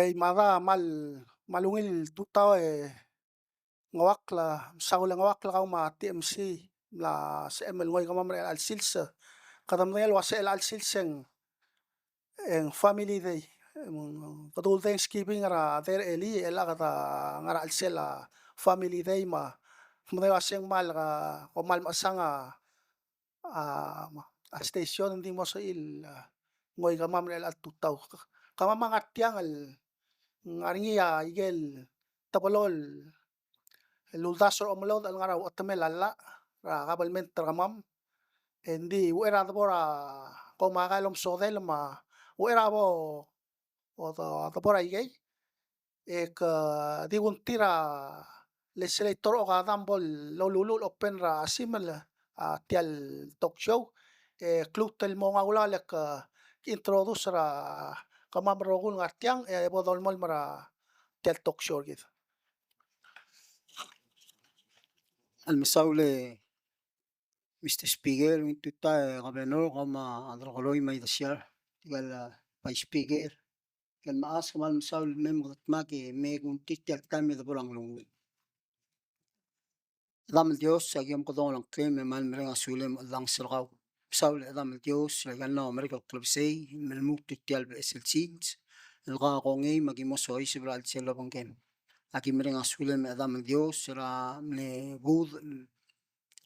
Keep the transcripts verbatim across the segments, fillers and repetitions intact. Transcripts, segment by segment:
Ei, mada, mal, mal ungil tutau e ng uaisei, mesaul e ng uaisei kau me a T M C, mla sebechem el ngoi kemam er chelecha el sils. Kede medengei el uase chelecha el sils e ng, e ng family day. Kede ul Thanksgiving er a dechor er a elii, e chelecha kede ngar er a chelsel a family day me a medengei el uase ng mal, a, ko mal mechesang a, a, a station, ng di mo sebechir el, a, ngoi kemam er chelecha el tutau. Kemam a ngar tiang el ngar er ngii a ikel teblo el uldasu er a omelodech el ngar er a uchetemel a llach er a kabelment er kemam. E ng di uchei er a debo er a, ko me a kau el omesodel me a uchei er a bo, o, do, debo er a ikei. E ke di kuk tir a legislator Okada me bo loluluuch el open er a simel a tia el talk show. E ke lmuut el mo nguu a llach e ke introduce er a kemam el rokui el ngar tiang, e bo dolemolem er a tia el talk show er kid. A mesaul e Mister Speaker, ungil tutau e Governor, kau me a Adelkeroi me a Idasiar, tirka el, a, Vice Speaker, tirka el mechas, kmal mesaul el mei me kede dmak e mei e kungtii tia el taem e debo er a nglunguuch. Chedam el Dios, aki omkedongel a ngklem e kmal mereng a sulem me a cheldang er kau. Mesaul e Chedam el Dios, el aika el mlo merek el klebesei me lmuut er tia el beches el sils el kau a kongei me aki mo soiseb er a chelsel a obengkem. Aki mereng a sulem e Chedam el Dios er a mle budech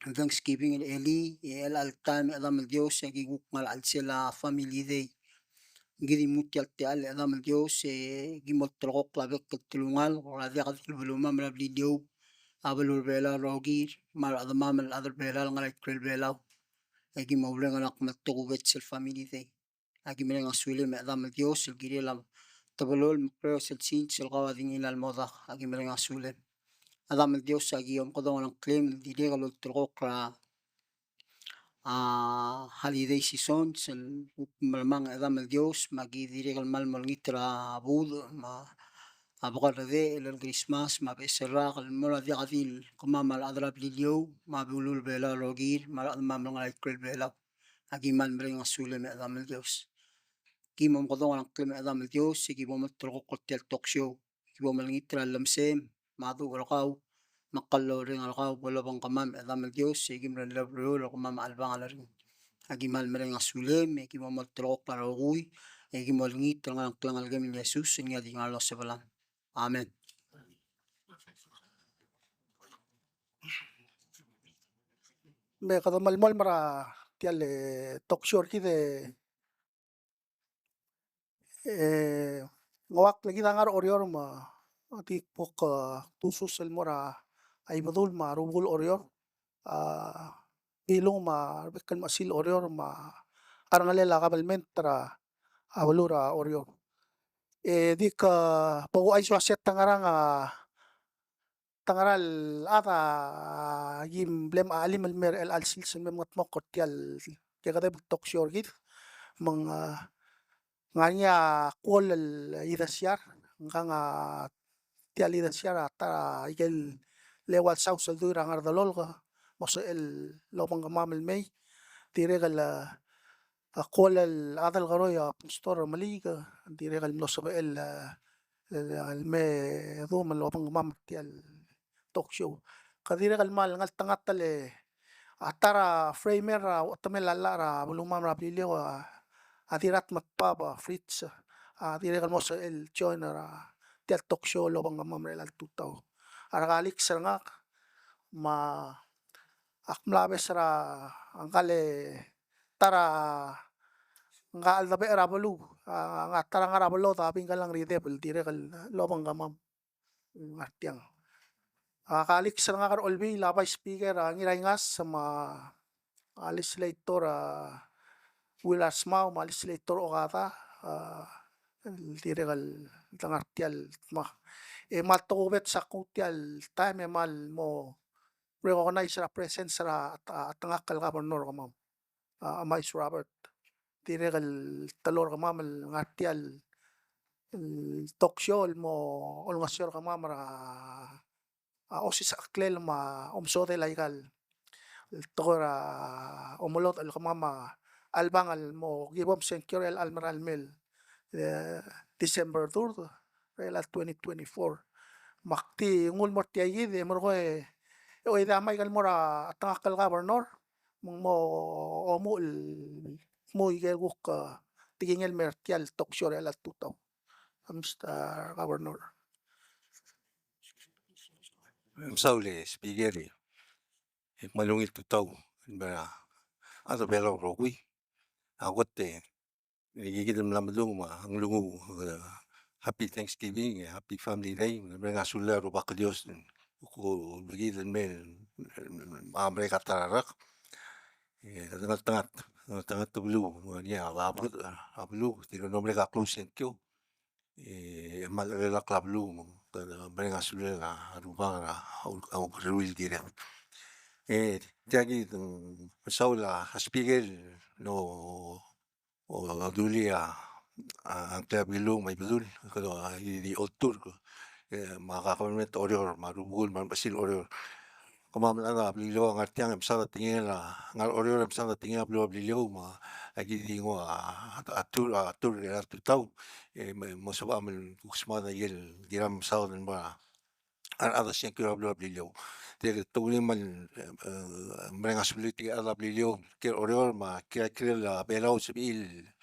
el Thanksgiving er a elii, e chelecha el taem e Chedam el Dios e aki kuk ngar er a chelsel a family day. Ng di lmuut tia el techall e Chedam el Dios e ki mo olterekokl a bek el telungalek er a diak di el belumam er a Beliliou, a beluu er a Belau el rokir, me a rechedemam el chad er a Belau el ngar er a ikrel Belau. E ki mo oureng er a kmal tokubets el family day. Aki mereng a sulem e Chedam el Dios el kirel a teblo el mekrel sel sils el kau a dingil a lmo dak. Aki mereng a sulem. Chedam el Dios, aki omkedongel a ngklem el dirrek el olterekokl er a, a, holiday season, sel kuk melemang e Chedam el Dios, me aki dirrek el kmal mo olengit er a budech me a bekerredechel el Christmas me a beches el rak el mo er a diak di el kemam a rechad er a Beliliou me a beluu er a Belau el rokir me a rechedemam el ngar er a ikrel Belau. Aki kmal mereng a sulem e Chedam el Dios. Ki mo omkedongel a ngklem e Chedam el Dios, e ki bo molterekokl er tia el talk show. Ki bo molengit er a llemesem me a duch er kau me a klou el reng er kau bo lobengkemam e Chedam el Dios, e ki mle leberuul er kemam a chelebangel er ngii. Aki kmal mereng a sulem, e ki bo molterekokl a rokui, e ki molengit er a ngar er a klengelkem el Jesus, el ngii a di ngar er a losebelam. Amen. Me kede melemolem er a tia el, e, talk show er kid e, e, ng uaisei kid a ngar er a Oreor me a di kuk, e, tusus el mo er a Ibedul me a rubekul Oreor, a, Bilung me a rebek el mechesil Oreor me a rengelel a kabelment er a, a, beluu er a Oreor. E di ke bo kuchais el uase te ngerang a, te ngerang el chad a ki mle mechelim el mei er chelecha el sils el me mengedmokl er tia el kekedeb el talk show er kid. Me ng, a, ngar er ngii a kuoll el idesiar, ngkang a tia el idesiar a ta er a ikel eua el saus el dui er a Ngerdelolk, mo sebechel el obengkemam el mei. Dirrek el, a, kuoll el Adelkeroi a Pastor Meliik, dirrek el mlo sebechel el, el, el me dum el obengkemam er tia el talk show. Ke dirrek el kmal ngeltengat el, a, ta er a framer er a uchetemel a llach er a belumam er a Beliliou, a, a Dirratmedbab, a, Fritz, a, dirrek el mo sebechel el join er a tia el talk show el obengkemam er chelecha el tutau. A rekaliks er ngak, me ak mla obes er a ngka el ta er a ngka el cheldebechel er a beluu, a, ngka ta er a ngar er a beluu a Bingkelang Rideb el dirrek el obengkemam. Ngar tiang. A, kaliks er ngak er a Olbiil, a Vice Speaker, a, Ngiraingas, me a, a, Legislator, a, Willard Smau, me a Legislator Okada, a, el dirrek el dengar tia el dmak. E kmal tokubets a kuk tia el taem e kmal mo recognize er a presence er a, a, a tengakl el Governor er kemam, a, Emais Robert. Dirrek el teloi er kemam el ngar tia el, el talk show el mo olengeseu er kemam er a, a, osisecheklel me a omesodel aika el tekoi er a omelodech el kemam a chelebangel el mo ki bo msengkio er chelecha el merael mei el, e, December third, er chelecha el twenty twenty-four. Me ak di nguu el mo er tia kid e merekong e, e oidii a mic el mo er a chetengakl el governor, me ng mo omuchel el dmu ikel kuk, eh, tekingel el mer tia el talk show er chelecha el tutau. Mister Governor. Mesaul e Speaker, e kmal ungil tutau el mo er a rechad er a Belau el rokui. A kot e, e kid el mla medung me a nglunguuch, eh, Happy Thanksgiving, eh, Happy Family Day, me mereng a sulel a Rubak el Dios el kuk ulebekid el mei, eh, a merek a ta er a rak. E, ngeltengat, ngeltengat a beluu, me ng ngar er ngii a, a beluu, tirke el mlo merek a klou el sengkio. E, me a cherellakl a beluu, me ng mereng a sulel a Rubak er a, a, a, a ukeruul el kirel. E, tia kid, mm, mesaul a Speaker el, o, o, dulii a, a, ngklel a Beliliou me a Ibedul, kede, a, di, di olturk, e, me a government er Oreor, me a rubekul, me a remechesil er Oreor. Kemam el chad er a Beliliou a ngar tiang e mesaod a tekingel a, ngar er Oreor e mesaod a tekingel a beluu er a Beliliou, me aki di nguu a, a tour, a tour er a tutau, e, me, mo sebecham el kuk smaod a ikel kiram mesaod el mo er a, a rechad er a sengkio er a beluu er a Beliliou. Tirke el tokuni me, e, e, mereng a sulir tirke el chad er a Beliliou, tirke el Oreor, me tirke el, a, Belau el sebechir el,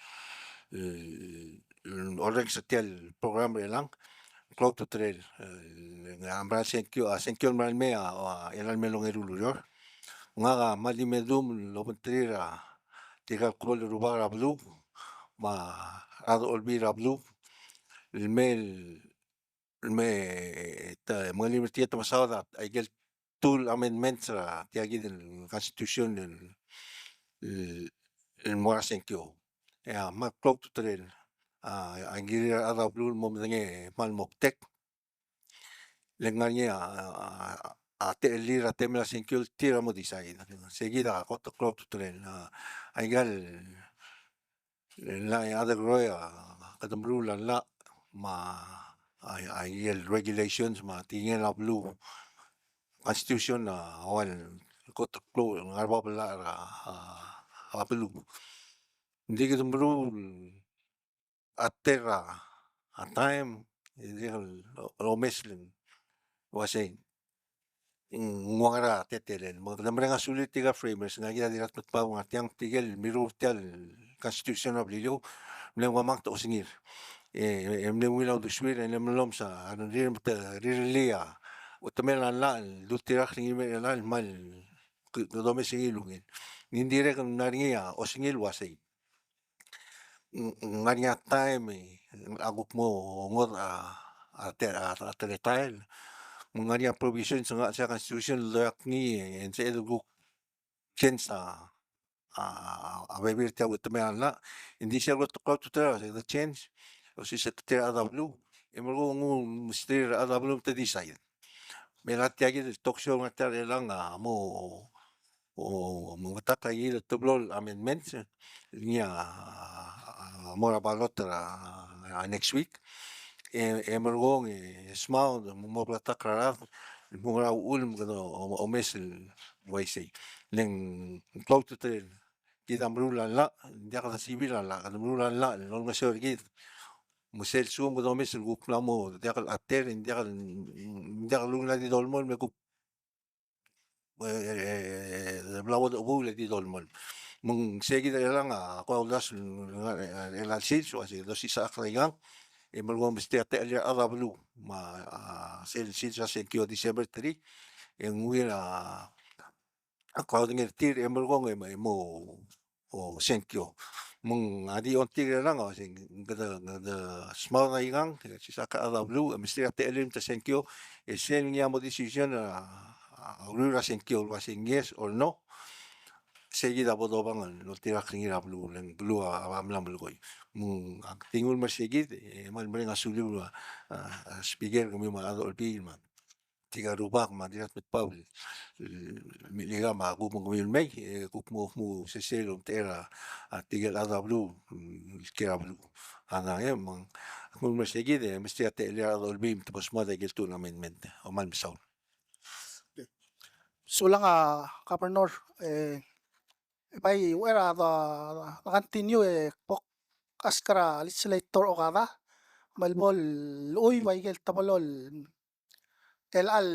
el, el orrenges er tia el program er chelechang. Klou a ultutelel, e, a mera el sengkio, a sengkio el mera el mei a, a, er a mei el ongeru el ureor. Ngak a mle di medum el obengterir a tirka el klou el rubak er a beluu, me a rechad er a olbiil er a beluu, el mei el, el mei, te, mengelim er tir e te mesaod a, a ikel two amendments er a tia kid el constitution el, el, el mo er a sengkio. E a, me a klou a ultutelel, a, a kirir a rechad er a beluu el mo medengei me a lmoktek. Le ng ngar er ngii a, a, a, a techellir a temel a sengkio el tir a mo decide. Sei kid a kot el klou a ultutelel. A, a ikal, le ng chad er a Koror a, kede meruul a llach, me a, a, a ikel regulations, me a tekingel a beluu, constitution a, ua el kot el klou, ngar er a bab el llach er a, a, a beluu. Ng di kede meruul a tela, a time, e dirrek el omes el uasei, ng ua ngera a teletelel. Me kede mereng a sulir tirka el framers, ngak a dirrek el tmuu el ngar tiang, tirke el mirruul er tia el constitution er a Beliliou, mle ua mangch a osengir. E, e mle ungil a uldesuir, e mle mlomes a rengrir me te rirellii a uchetemel a llach el dultirakl er ngii el mei er chelechang el kmal, kede omes er ngii el ungil. Ng dirrek el ngar er ngii a osengir el uasei, ng, ng ngar er ngii a taem e a kuk mo ngodech a, a te, a, a teletael. Me ng ngar er ngii a provisions er a, se a constitution el doiak ngii e ng sebeched el kuk change a, a, a bebil er tia el uchetemel a llach. Ng di sel kot el klou a ultutelel a se kede change, osisiu a tela a rechad er a beluu, e merekong e ng mesterir a rechad er a beluu me te decide. Me a tia kid el talk show er tia el chelechang a mo, o, mo metak a ikel teblo el amendments, el ngii a, a, mo er a ballot er a, a next week. E, e merekong e smaod, mo, mo bleketakl er a rechad, el mo ngar er a uchul me kede o, o, omes el uaisei. Le ng klou a ultutelel, kid a meruul a llach, ng diak de sibil a llach, kede meruul a llach el olengeseu er kid. Me sel lsekum kede omes el kuk mla mo diak el alter, ng diak el, ng diak el ungil a di dolemolem, me kuk, e, e, e, bla bo dechebuul e di dolemolem. Me ng sei kid er chelechang a kuk uldasu er chelecha el sils, el uasei kede osisechakl er a ikang, e merekong e mesterir a techellir a rechad er a beluu, me a, a, sel sils er a sengkio December three, e ng ungil a a klaodengei er tir e merekong e mo, o, sengkio. Me ng di ongtir er chelechang, o, se ng kede, kede smaod a ikang, e sisechakl a rechad er a beluu, e mesterir a techellir me te sengkio, e sel ngii a mo decision a, a, a uriul er a sengkio, el uasei ng yes or no, sei kid a bo dobang el oltirakl er ngii er a beluu, le ng beluu a, a mla melekoi. Me ng, ak di nguu el mer sei kid, e kmal mereng a suliu a, a, Speaker, kemiu me a rechad er a olbiil me a tirka el rubak me a dirrek el tmuu el, el, el, me a kuk mo kemiu el mei, e kuk mo, mo sesei el omtechei er a, a tirke el chad er a beluu, mm, el kiei er a beluu. A dang e, me ng, ak mo er sei kid, e mesterir a techellir a rechad er a olbiil me te bo smaod a ikel two amendment. Kom kmal mesaul. Sulang a Governor, e, e bai uchei er a, a, a continue e kbo ask er a legislator Okada, me bo lechub a ikel teblo el, el chelecha el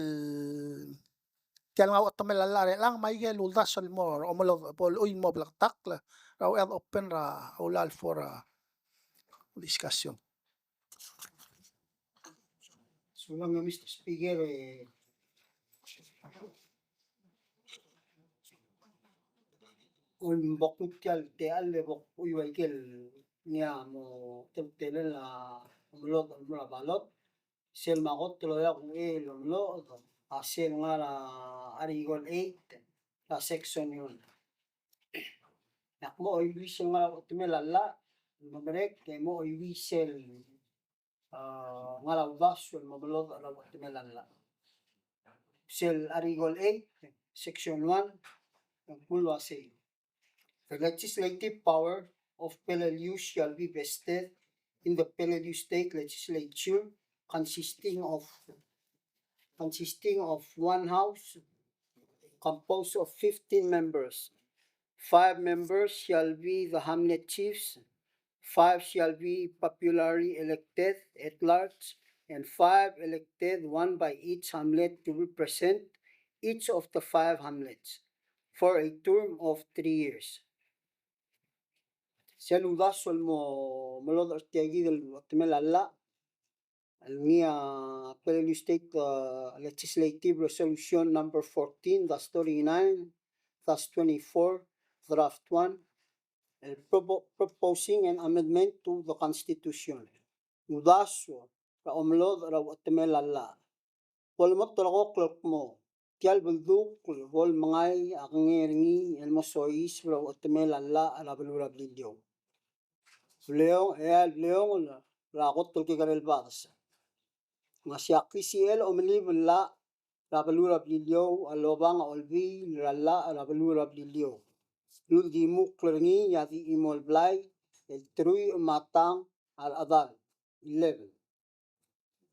tia el ngar er a uchetemel a llach er chelechang, me a ikel uldasu el mo, omelodech, bo lechub el mo bleketakl, er a uchei e open er a llach el for a discussion. Sulang, Mister Speaker, e Oim bo kuk tia el techall e bo kuk chuiuaikel ngii a mo teltelel a omelodech el mo er a ballot. Sel mle kot el oeak uchei el omelodech a sel ngar er a Article eight er a Section one. Ak mo chuiuii sel ngar er a uchetemel a llach, me merek e mo chuiuii sel a, ngar er a uldasu el mo melodech er a uchetemel a llach. Sel Article eight, Section one, ng kmo el uasei. The legislative power of Peleliu shall be vested in the Peleliu State Legislature, consisting of, consisting of one house composed of fifteen members. Five members shall be the hamlet chiefs, five shall be popularly elected at large, and five elected, one by each hamlet, to represent each of the five hamlets for a term of three years. Sel uldasu el mo melodech er tia kid el uchetemel a llach, el ngii a Peleliu State, uh, Legislative Resolution number fourteen dash thirty-nine dash twenty-four, draft one, el propo-, proposing an amendment to the Constitution. Uldasu er a omelodech er a uchetemel a llach. Bo lemoterekokl el kmo tia el beldukl bo lemengai a kengei er ngii el mo soiseb er a uchetemel a llach er a beluu er a Beliliou. Bleong, e a bleong er a kot el kekerei el bades. Ng uasei a klisichel a omelib el llach er a beluu er a Beliliou a lobang a olbiil er a llach er a beluu er a Beliliou. Uldimukl er ngii a di chimo el blai el teruich me a tang a rechedal, eleven.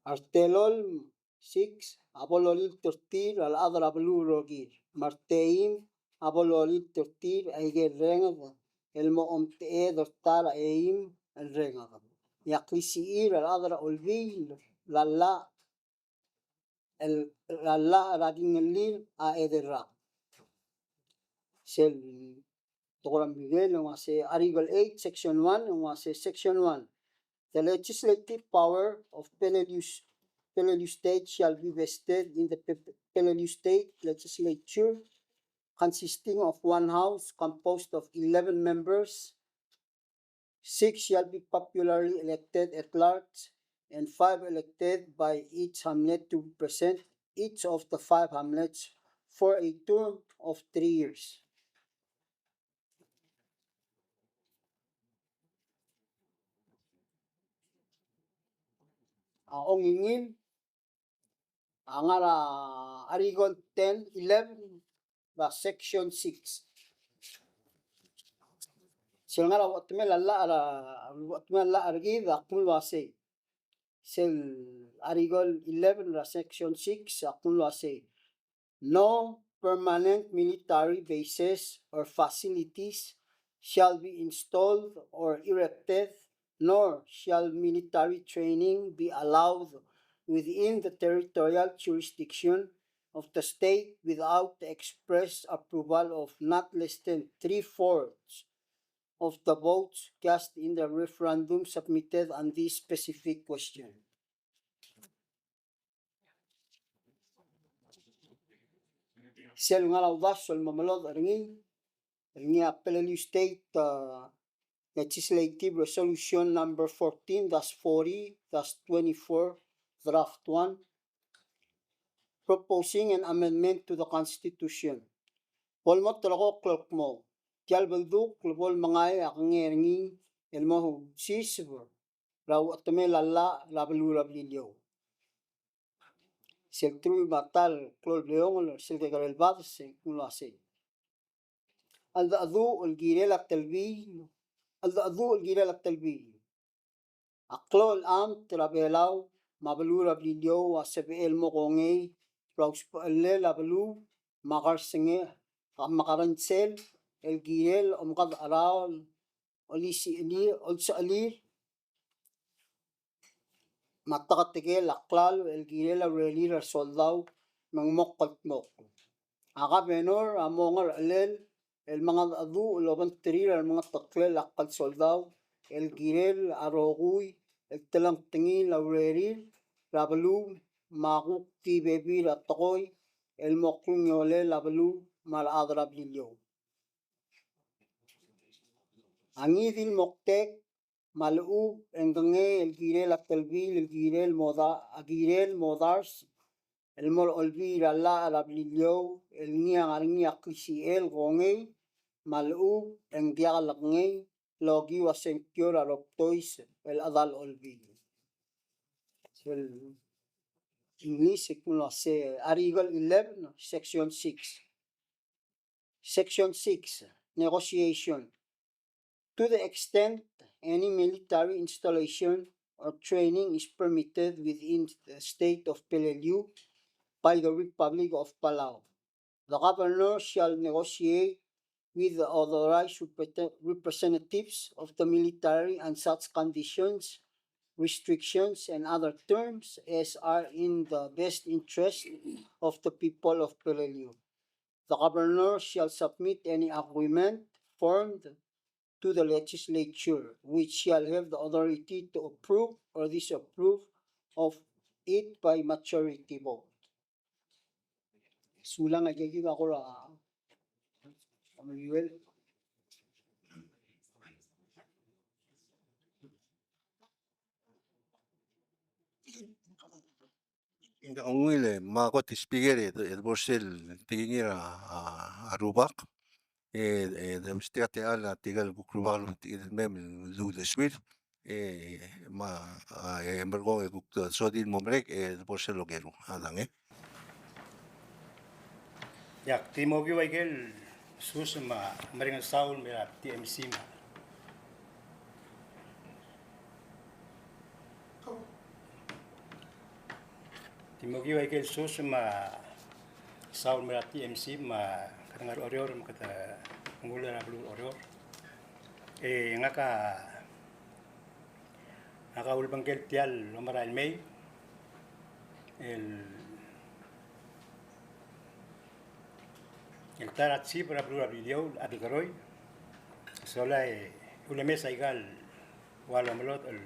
A retelolem, six, a bo lolilt er tir a rechad er a beluu el rokir. Me a reteim a bo lolilt er tir a ikel renged el mo omteched er ta er a eim el renged. E a klisichir a rechad er a olbiil er a llach el, er a llach er a kingellir a chederrak. Sel tekoi er a Merikel, ng uasei Article eight, Section one, ng uasei Section one. The legislative power of Peleliu, Peleliu State shall be vested in the Pe-, Peleliu State Legislature, consisting of one house composed of eleven members. Six shall be popularly elected at large, and five elected by each hamlet to represent each of the five hamlets for a term of three years. A ongingil a ngar er a Article ten, eleven, er a Section six. Sel ngar er a uchetemel a llach er a, uchetemel a llach er kid a kmo el uasei. Sel Article eleven er a Section six a kmo el uasei. No permanent military bases or facilities shall be installed or erected, nor shall military training be allowed within the territorial jurisdiction of the state without the express approval of not less than three-fourths of the votes cast in the referendum submitted on this specific question. Sel ngar er a uldasu el mo melodech er ngii, el ngii a Peleliu State, uh, Legislative Resolution number fourteen dash forty dash twenty-four, draft one, proposing an amendment to the Constitution. Bo lemoterekokl el kmo tia el beldukl bo lemengai a kengei er ngii el mo soiseb er a uchetemel a llach er a beluu er a Beliliou. Sel teruich me a ta el klou el bleongel er sel kekerei el bades e ng kmo el uasei. Cheldecheduch el kirel a telbiil, cheldecheduch el kirel a telbiil. A klou el amt er a Belau me a beluu er a Beliliou a sebechel el mo kongei er a usbechellel a beluu me a kersengel, me a kerensel el kirel omkedecherau el olisichelir, olsichelir me a teketekel a klalo el kirel a urerir a resoldau me ng mo kldmokl. A kabenor a mo ngerchelel el mengedecheduch el obengterir a remengeteklel a klsoldau el kirel a rokui el telengtengil a urerir er a beluu me a kuk di bebil a tekoi el mo klungiolel a beluu me a rechad er a Beliliou. A ngii di el moktek me a lechub e ng kengei el kirel a telbiil el kirel moda, a kirel modars el mo er a Olbiil er a Llach er a Beliliou el ngii a ngar er ngii a klisichel kongei me a lechub e ng diak lekengei el okiu a sengkio er a roktois el chedal Olbiil. Sel English e kmo se Article eleven, Section six. Section six, negotiation. To the extent any military installation or training is permitted within the state of Peleliu by the Republic of Palau, the governor shall negotiate with the authorized repre-, representatives of the military on such conditions, restrictions, and other terms as are in the best interest of the people of Peleliu. The governor shall submit any agreement formed to the legislature, which shall have the authority to approve or disapprove of it by majority vote. Sulang a ikakid a kora, a, Manuel. Ng ungil e, me a kot Speaker e, e bo er sel tekingir a, a, a rubak. E, e, de mesterir a techall a tirka el kuk rubak el mei me lmuut el suir. E, me a, a, e, merekong e kuk sodir el mo merek, e, de bo er sel okeru. A dang, e. Ia, ak di mo okiu a ikel sus me a meringel saul el mei er a T M C me a Di mo okiu a ikel sus me a saul el mei er a T M C me a kede ngar er a Oreor me kede nguu er a beluu er a Oreor. E ngak a, ngak a ulebengkel tia el omerael mei el, el ta er a chief er a beluu er a Beliliou, Adelkeroi. Sola e ulemes a ikal ua lomelodech el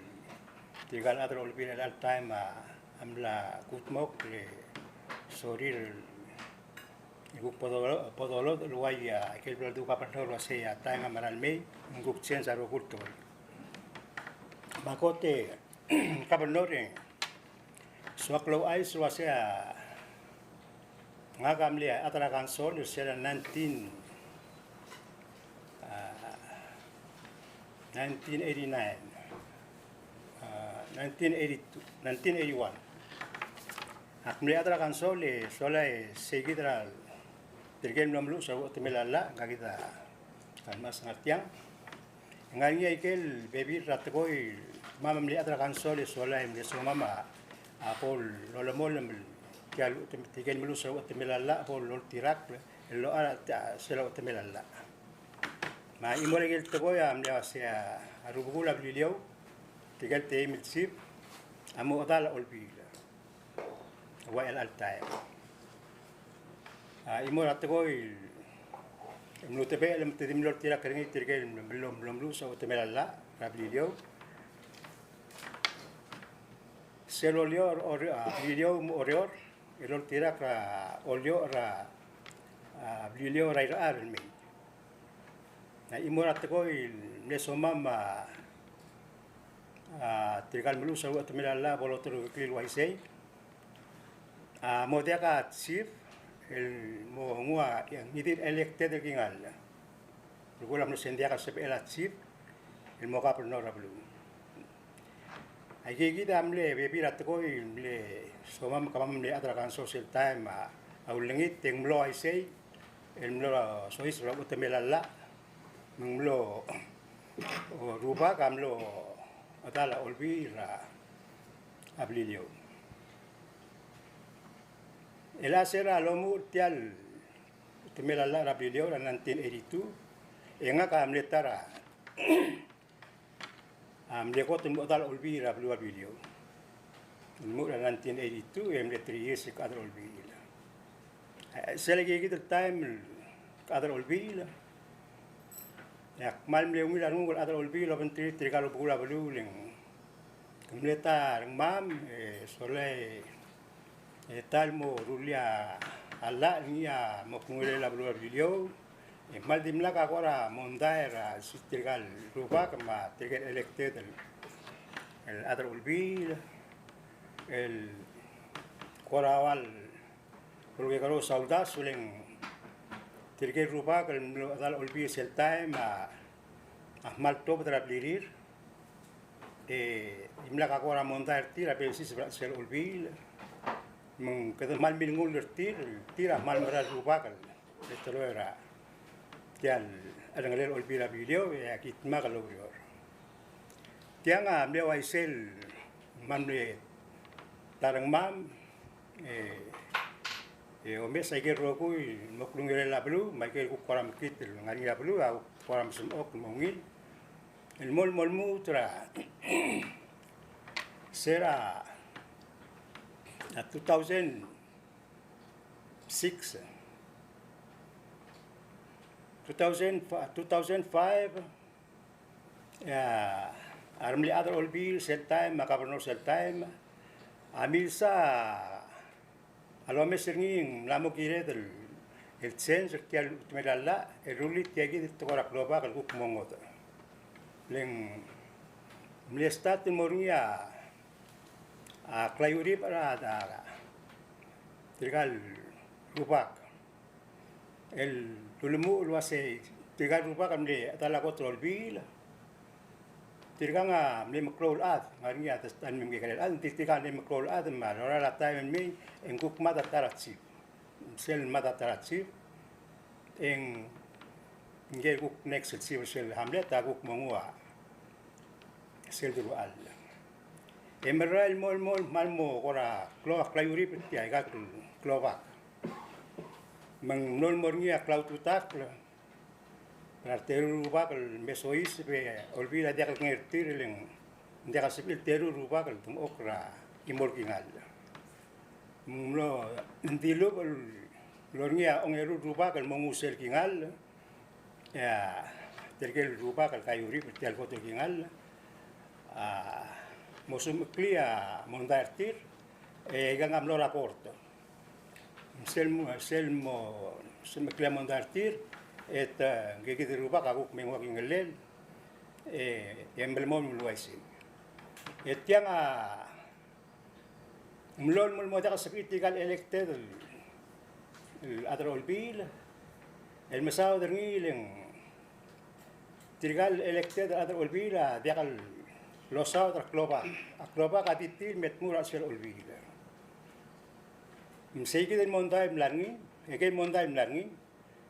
tirka el chad er a Olbiil er chelecha el taem a mla kudmokl e sorir el kuk bo dolodech el uai a ikel bla ledu governor el uasei a taem a mera el mei, ng kuk change a rokui el tekoi. Me a kot e governor e soak el ouchais el uasei a ngak a mle chad er a council er sel nineteen, a, nineteen eighty-nine, a, nineteen eighty-two, nineteen eighty-one. Ak mle chad er a council e sola e seikid er a tirke el mlo meluches er a uchetemel a llach, ngka kid a Almas Ngartiang. Ng ngar er ngii a ikel bebil er a tekoi, me a mle chad er a council e sola e mle somam a bo lolemolem el tia el, tirke el meluches er a uchetemel a llach a bo loltirakl el locha er a sel uchetemel a llach. Me a chimo er a ikel tekoi a mle uasei a rubekul a Beliliou, tirke el teim el chief a mo chedal a Olbiil. Ua el altaem. A, chimo er a tekoi el mlo tebechel me te di mlo oltirakl er ngii tirke el mlo, mlo, mlo meluches er a uchetemel a llach er a Beliliou. Sel olioch er a, a, Beliliou me a Oreor, el oltirakl er a olioch er a, a, Beliliou er a irechar el mei. A chimo er a tekoi el mle somam a, a, tirka el meluches er a uchetemel a llach a bo loterekeklii el uaisei. A mo diak a chief el mo nguu a, ngii di el elected el kingall. Belkul a mlo sei ng diak el sebechel a chief el mo governor er a beluu. Aikakid a mle bebil a tekoi el mle somam, kemam a mle chad er a council sel taem a ulengit e ng mlo uaisei el mlo soiseb er a uchetemel a llach, me ng mlo rubak a mlo chedal a Olbiil er a Beliliou. El a se er a lomuchel tia el uchetemel a llach er a Beliliou er a nineteen eighty-two, e ngak a mle ta er a, a mle kot el mo chedal a Olbiil er a beluu er a Beliliou. Ng mo er a nineteen eighty-two e mle three years el chad er a Olbiil. E sel aikakid el taem el chad er a Olbiil, e ak kmal mle ungil a renguk el chad er a Olbiil el obengterir tirka el obekul a beluu, e le ng ke mle ta er a rengmam, e sola e ta el mo rullii a llach el ngii a mo klungiolel a beluu er a Beliliou, e kmal dimlak a kora mondai er a tirka el rubak me tirka el elected el, el chad er a Olbiil, el kora ua el Ulukekerous a uldasu, e le ng tirke el rubak el mlo chedal a Olbiil sel taem a, a kmal tobed er a blirir, e dimlak a kora mondai er tir a basis er a chelsel a Olbiil. Me ng kede kmal milngull er tir, tir a kmal mera el rubak el, el teloi er a tia el cherengelel a Olbiil er a Beliliou, e aki dmak el oureor. Tiang a mle uaisei el kmal mle ta er a rengmam, e, e omes aike el rokui el mo klungiolel a beluu, me aike el kuk kora mekngit el ngar er ngii a beluu, a kuk kora mesemechokl el mo ungil. El mo, el mo lmuut er a, se er a, a two thousand six, two thousand, two thousand five, e a remle chad er a Olbiil sel taem, me a governor sel taem, a milsa a lomes er ngii e ng mla mo kired el, el change er tia el chutemel a llach, el rullii tia kid el tekoi er a klobak el kuk mo ngodech. Le ng mle start el mo er ngii a, a klaiuribech er a, a, tirka el rubak. El ulemuchel el uasei tirka el rubak a mle chedal a kot er a Olbiil, tirkang a mle meklou el chad, ngar er ngii a ta el me kekerei el chad, ng di tirkang a mle meklou el chad, me a lorael a taem el mei e ng kuk mad a ta er a chief. Sel mad a ta er a chief, e ng, ngike el kuk next el chief er sel hamlet a kuk mo nguu a sel deruchall. E merael el mo, el mo, el mo kmal mo kora klou a klaiuribech er tia ikal klobak. Me ng mlo el mo er ngii a klaututakl er a reteru el rubak el me soiseb e a Olbiil a diak el kengei er tir, e le ng diak a sebechir el teru el rubak el dengchokl er a chimo el kingall. Me ng mlo, ng dilubech el mlo er ngii a ongeru el rubak el mo nguu sel kingall, e a tirke el rubak el kaiuribech er tia el kot el kingall a mo sumecheklii a mondai er tir, e ikang a mlo er a court. Sel mo, sel mo sumecheklii a mondai er tir, e te, ngike kid el rubak a kuk me nguu a kingellel, e, e melemolem el uaisei. E tiang a mlo, mlo, mlo diak a sebechir tirka el elected el, el chad er a Olbiil el mesaod er ngii, e le ng tirka el elected el chad er a Olbiil a diak losaod er a klobak. A klobak a di tir el me tmuu er a chelsel a Olbiil. Me sei kid el mondai el mla er ngii, e kid el mondai el mla er ngii,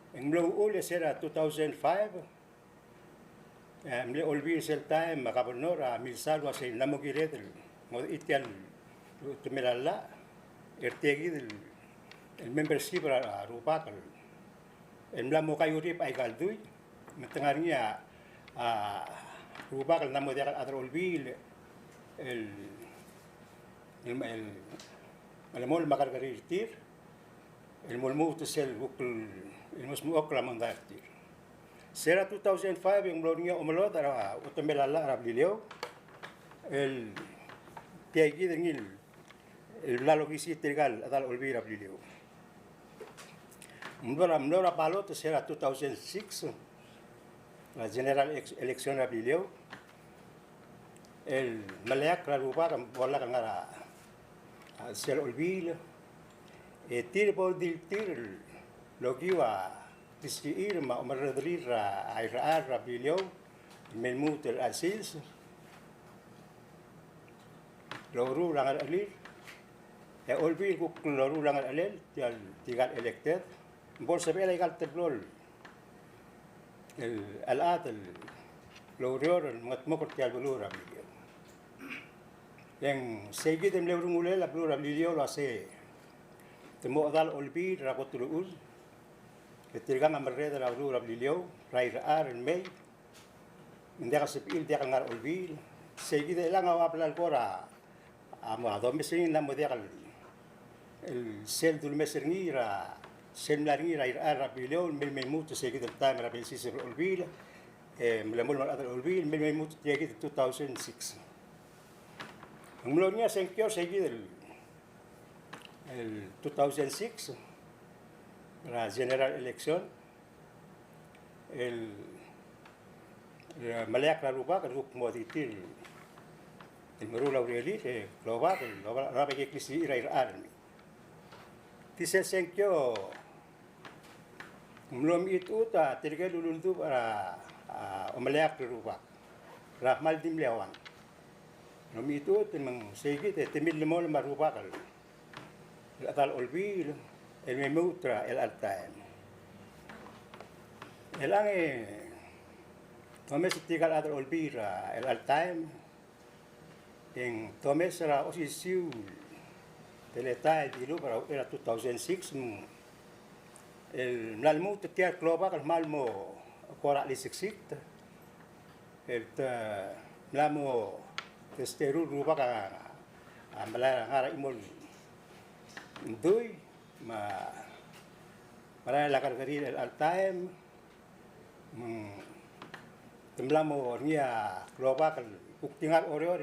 e ng mlo uchul e se er a two thousand five, e mle Olbiil sel taem me a governor a milsa el uasei ng mla mo kired el ngodechii tia el chutemel a llach er tia kid el, el membership er a rubak el, el mla mo kaiuribech aika el dui, me te ngar er ngii a, a rubak el mla mo diak el chad er a Olbiil el, el, el, el melemolem a kerrekeriil er tir, el mo lmuut sel kuk el, el mo smechokl a mondai er tir. Se er a two thousand five e ng mlo er ngii a omelodech er a chutemel a llach er a Beliliou, el tia kid er ngii el, el bla lokisii tirka el chedal a Olbiil er a Beliliou. Ng mlo er a, mlo er a ballot se er a two thousand six, er a general ex-, election er a Beliliou, el meleakl er a rubak me bo lak el ngar er a, a, sel Olbiil. E tir bo di tir el okiu a klisichir me a omerrederir er a irechar er a Beliliou, me lmuut el chelsel sils el loruul a ngerechelir, e a Olbiil a kuk loruul a ngerechelel, tia el, tirka el elected, bo lsebechel aika el teblol el, el chad el oureor el mengedmokl er tia el beluu er a Beliliou. E ng sei kid el mle urungulel a beluu er a Beliliou el uasei te mo chedal a Olbiil er a kot el uchul, e tirkang a merreder er a beluu er a Beliliou er a irechar el mei, me ng diak a sebechir el diak el ngar er a Olbiil. Sei kid el chelechang a ua bla el kora A mo, a domes er ngii a mo diak el, el sel dulemes er ngii er a, sel mla er ngii er a, er a, er a Beliliou, el mei, mei lmuut er se kid el taem er a basis er a Olbiil, e, mle mo el mo er a rechad er a Olbiil, el mei, mei lmuut er tia kid el two thousand six. Ng mlo er ngii a sengkio er se kid el, el two thousand six, er a general election, el, el meleakl er a rubak el kuk mo di tir el meruul a urerir, e klobak el, el oba, oba ke klisichir a irechar el mei. Tia sel sengkio, ng mlo mechitechut a tirke el uldubech er a, a, omeleakl er a rubak er a kmal di mle uang. Ng mlo mechitechut me ng sei kid e te millemolem a rubak el chedal Olbiil el mei lmuut er a chelecha el taem. Chelechang e domes er tirka el chad er a Olbiil er a chelecha el taem, e ng domes er a osisiu el teletael el dilubech er a uchei er a two thousand six, me ng el mla lmuut er tia el klobak el kmal mo kora cheliseksikt. El te mla mo testerir a rubak a, a melai er a ngar er a chimo el dui, me a melai er a kerrekeriil er chelecha el taem, me te mla mo er ngii a klobak el kuk di ngar er a Oreor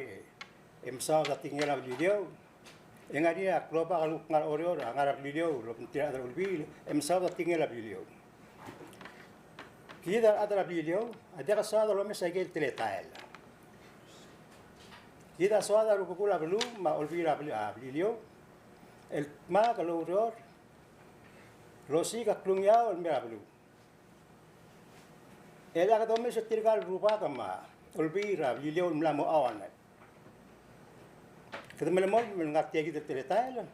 e mesaod a tekingel a Beliliou. E ngar er ngii a klobak el kuk ngar er a Oreor a ngar er a Beliliou el obengterir a rechad er a Olbiil e mesaod a tekingel a Beliliou. Kid a rechad er a Beliliou a diak a soad el omes a ikel teletael. Kid a soad a rubekul a beluu me a Olbiil er a Bel-, a Beliliou el dmak el oureor el osiik a klungiaol el mei er a beluu. E a kede omes er tirka el rubak me a Olbiil er a Beliliou el mla mo auanel. Kede melemolem el ngar tia kid el teletael.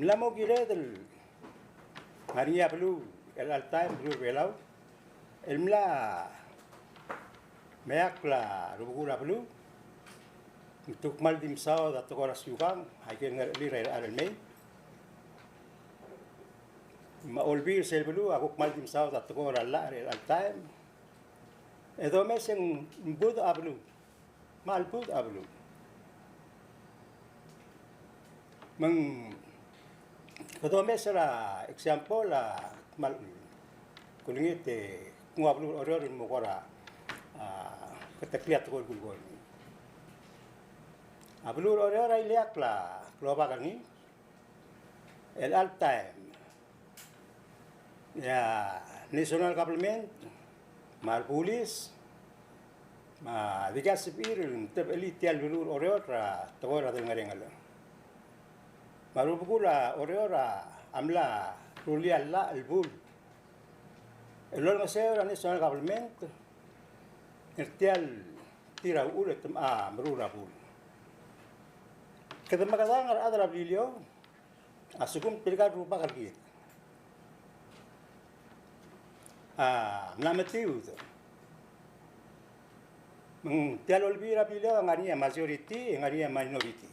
Mla mo kired el ngar er ngii a beluu er chelecha el taem, beluu er a Belau, el mla meakl a rubekul a beluu, me te kuk kmal di mesaod a tekoi er a siukang, a ikel ngerechelir a irechar el mei. Me a Olbiil er sel beluu a kuk kmal di mesaod a tekoi er a llach er chelecha el taem. E domes e ng budech a beluu. Kmal budech a beluu. Me ng kede omes er a example a kmal kulengit e kung a beluu er a Oreor el mo kora, a, keteklii a tekoi el kulekoi. A beluu er a Oreor a ileakl a klobak er ngii er chelecha el taem. E a national government me a rebulis me a dikea sebechir el mtebechelii tia el beluu er a Oreor er a tekoi er a delengerengelel. Me a rubekul a Oreor a mla rullii a llach el bul el olengeseu er a national government er tia el tir a uchul e te mla meruul a bul. Kede mekedang a rechad er a Beliliou a lsekum tirka el rubak er kid a mla metiud. Me ng tia el Olbiil er a Beliliou a ngar er ngii a majority, e ngar er ngii a minority.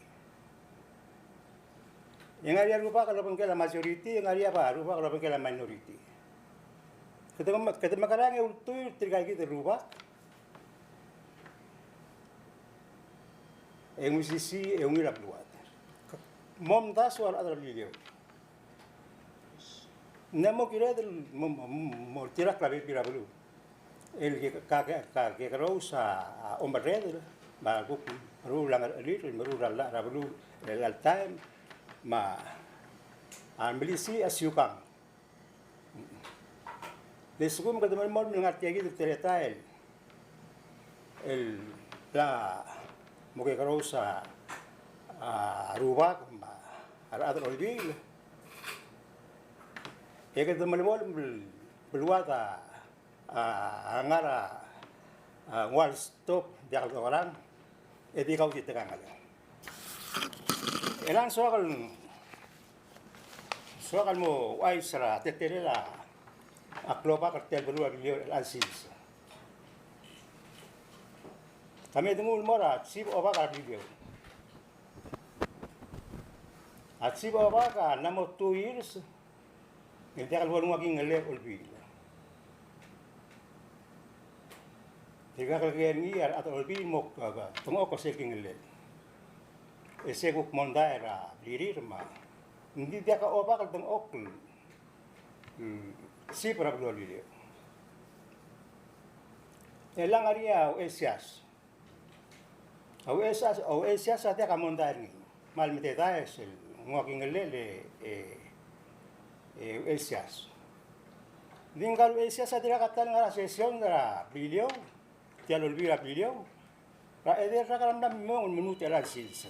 E ngar er ngii a rubak el obengkel a majority, e ngar er ngii a rubak el obengkel a minority. Kede me-, kede mekerang e ultuil er tirka kid el rubak e ng mesisiich e ungil a beluad. Momdasu a rechad er a Beliliou. Ng mo kired el mo, mo, mo, mo oltirakl a bebil er a beluu el ke, ka, ka, ka, kekerous a, a omerreder, me a kuk meruul a ngerechelir, meruul a llach er a beluu er chelecha el taem, me a melisiich a siukang. Le lsekum kede melemolem el ngar tia kid el teletael el bla mo kekerous a, a rubak me a rechad er a Olbiil, e kede melemolem el beluad a, a ngar er a, a, one stop diak el dokerang, e di kau di tekangel. E ng soak el, soak el mo ouchais er a teletelel a klobak er tia el beluu er a Beliliou er chelecha el sils. Ka me denguu el mo er a chief obak er a Beliliou. A chief obak a mla mo two years, e ng diak el bo lenguu a kingellel a Olbiil. Tirka el kelekelir er ngii a rechad er a Olbiil el mo, a, dengchokl er sel kingellel. E se kuk mondai er a blirir me ng di diak a obak el dengchokl, mm, sib er a beluu er a Beliliou. E le ng ngar er ngii a Uchelsias. A Uchelsias, a Uchelsias a diak a mondai er ngii. Me a le metedaes el nguu a kingellel e, e, e Uchelsias. Ng di ngka el Uchelsias a dirkak a ta el ngar er a session er a Beliliou, tia el Olbiil er a Beliliou. Er a edei el rak er a mla mong el menu er a sils.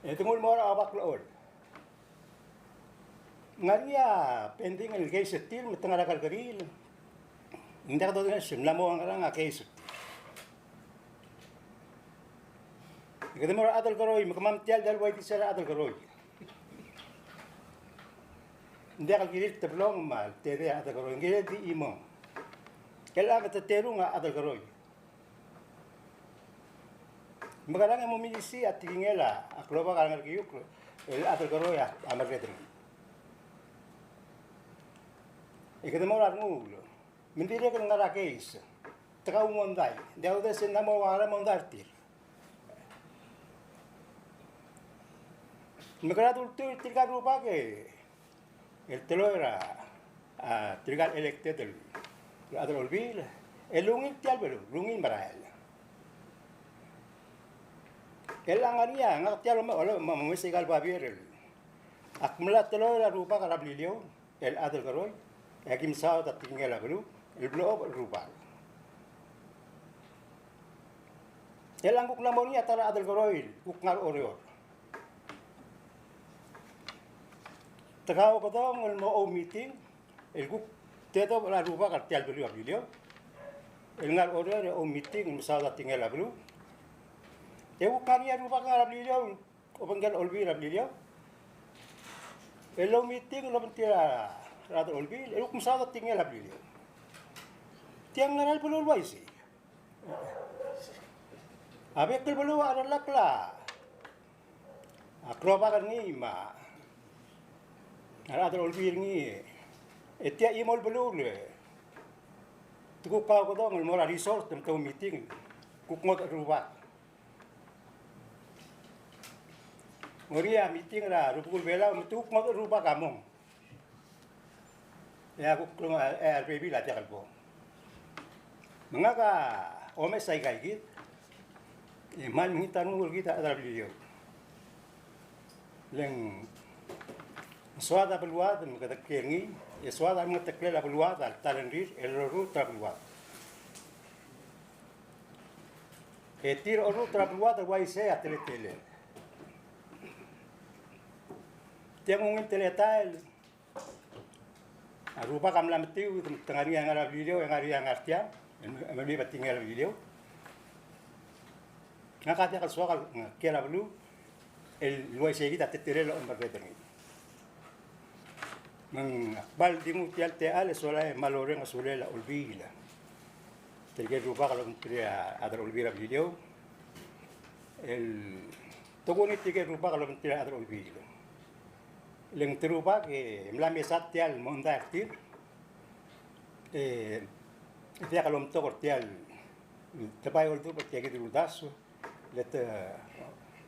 E te nguu el mo er a Obak el Chol. Ng ngar er ngii a pending el case er tir me te ngar er a kerrekeriil. Ng diak dodengei el se mla mo ngerang a case er tir. E kede mo er a rechad el keroi, me kemam tia el diak el ua di sel rechad el keroi. Ng diak el kirir el teblong me a le tedei a rechad el keroi, ng kirir el di chimong. Chelechang e te terung a rechad el keroi. Mekerang e mo milisiich a tekingel a klobak a Ngerkiukl el chad el keroi a merreder er ngii. E kede mo er a rengul, me ng dirrek el ngar er a case. Te kau mondai, ng diak dodengei el se ng mo ua ngera mondai er tir. Mekerang a ultuil er tirka el rubak e el teloi er a, a, tirka el elected el chad er a Olbiil, el ungil tia el beluu, el ungil merael. Chelechang e ng ngar er ngii a, ngak tia el mo, mo, mo, mo mesa aika el babier el, ak mla teloi er a rubak er a Beliliou el chad el keroi, e aki mesaod a tekingel a beluu el blechob el rubak. Chelechang kuk mla mo er ngii a ta er a chad el keroi el kuk ngar er a Oreor. Te kaukedong el mo oumeeting el kuk tedobech er a rubak er tia el beluu er a Beliliou el ngar er a Oreor e oumeeting el mesaod a tekingel a beluu. E kuk ngar er ngii a rubak el ngar er a Beliliou, obengkel a Olbiil er a Beliliou el oumeeting el obengterir a rechad er a Olbiil el kuk mesaod a tekingel a Beliliou. Tiang ngera el beluu el uaisei. A bek el beluu a cherellakl a klobak er ngii me a rechad er a Olbiil er ngii, e tia chimo el beluu el te kuk kaukedong el mo er a resort me te oumeeting, kuk ngodech el rubak. Ng ngar er ngii a meeting er a Rubekul Belau me te kuk ngodech el rubak a mong. E a kuk, e a rebebil a diak el bo. Me ngak a omes aika kid, e kmal mekngit a rengul er kid a chad er a Beliliou. Le ng soad a beluad me kede kiei er ngii, e soad a mengeteklel a beluad a le ta el rengrir el lorurt er a beluad. E tir a lorurt er a beluad el uaisei a teletelel. Tiang ungil teletael. A rubak a mla metiud, me te ngar er ngii a ngar er a Beliliou, e ngar er ngii a ngar tiang, e me, e me mei me a tekingel a Beliliou. Ngak a diak el soak el kiei er a beluu el uaisei kid a teletelel a omerreder er ngii. Me ng kmal di nguu tia el techall e sola e kmal orrenges a sulel a Olbiil. Tirke el rubak el obengterir a chad er a Olbiil er a Beliliou. El tokuni tirke el rubak el obengterir a chad er a Olbiil. Le ng te rubak e mla mesa tia el mondai er tir, e diak lomtok er tia el, te bai oldubech er tia kid el uldasu, le te,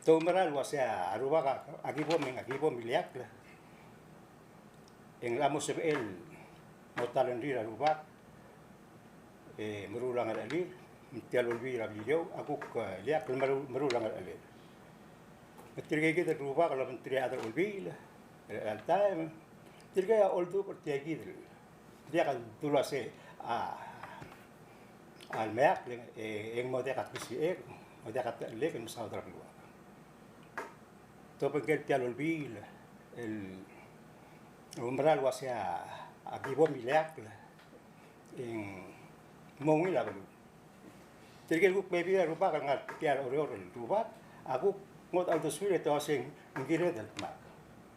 te oumera el uasei a rubak a, a ki bo me, a ki bo mileakl. E ng locha mo sebechel el mo ta el rengrir a rubak, e meruul a ngerechelir, me tia el Olbiil er a Beliliou a kuk, e, ileakl el meruul, meruul a ngerechelir. Me tirke kid el rubak el obengterir a chad er a Olbiil er chelecha el taem, tirke a oldubech er tia kid el diak el dulu el uasei a, a lemeakl, e, e ng mo diak a klisichek, mo diak a techellek el mesaod er a beluad. Te obengkel tia el Olbiil el oumera el uasei a ki bo mileakl e ng mo ungil a beluu. Tirke el kuk bebil a rubak el ngar tia el Oreor el rubak a kuk ngodech a uldesuir e te uasei ng kired el dmak.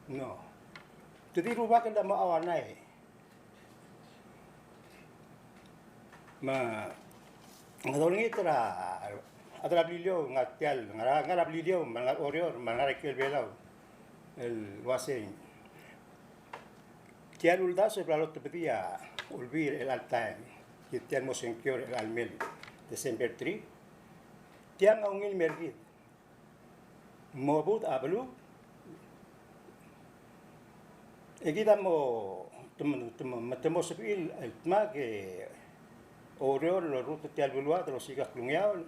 No. Te di rubak el dmak a uanai. Me, me dolengit er a, A rechad er a Beliliou, ngar tia el, ngar er a, ngar er a Beliliou, me ngar er a Oreor, me ngar er a ikel Belau el uasei, tia el uldasu el bla lotebedii a Olbiil er chelecha el taem, kid tia el mo sengkio er chelecha el mei el December three. Tiang a ungil mei er kid. Mo budech a beluu. E kid a mo, te mo, te mo, te mo sebechir el dmak e oureor el orrurt er tia el beluad el osiik a klungiaol.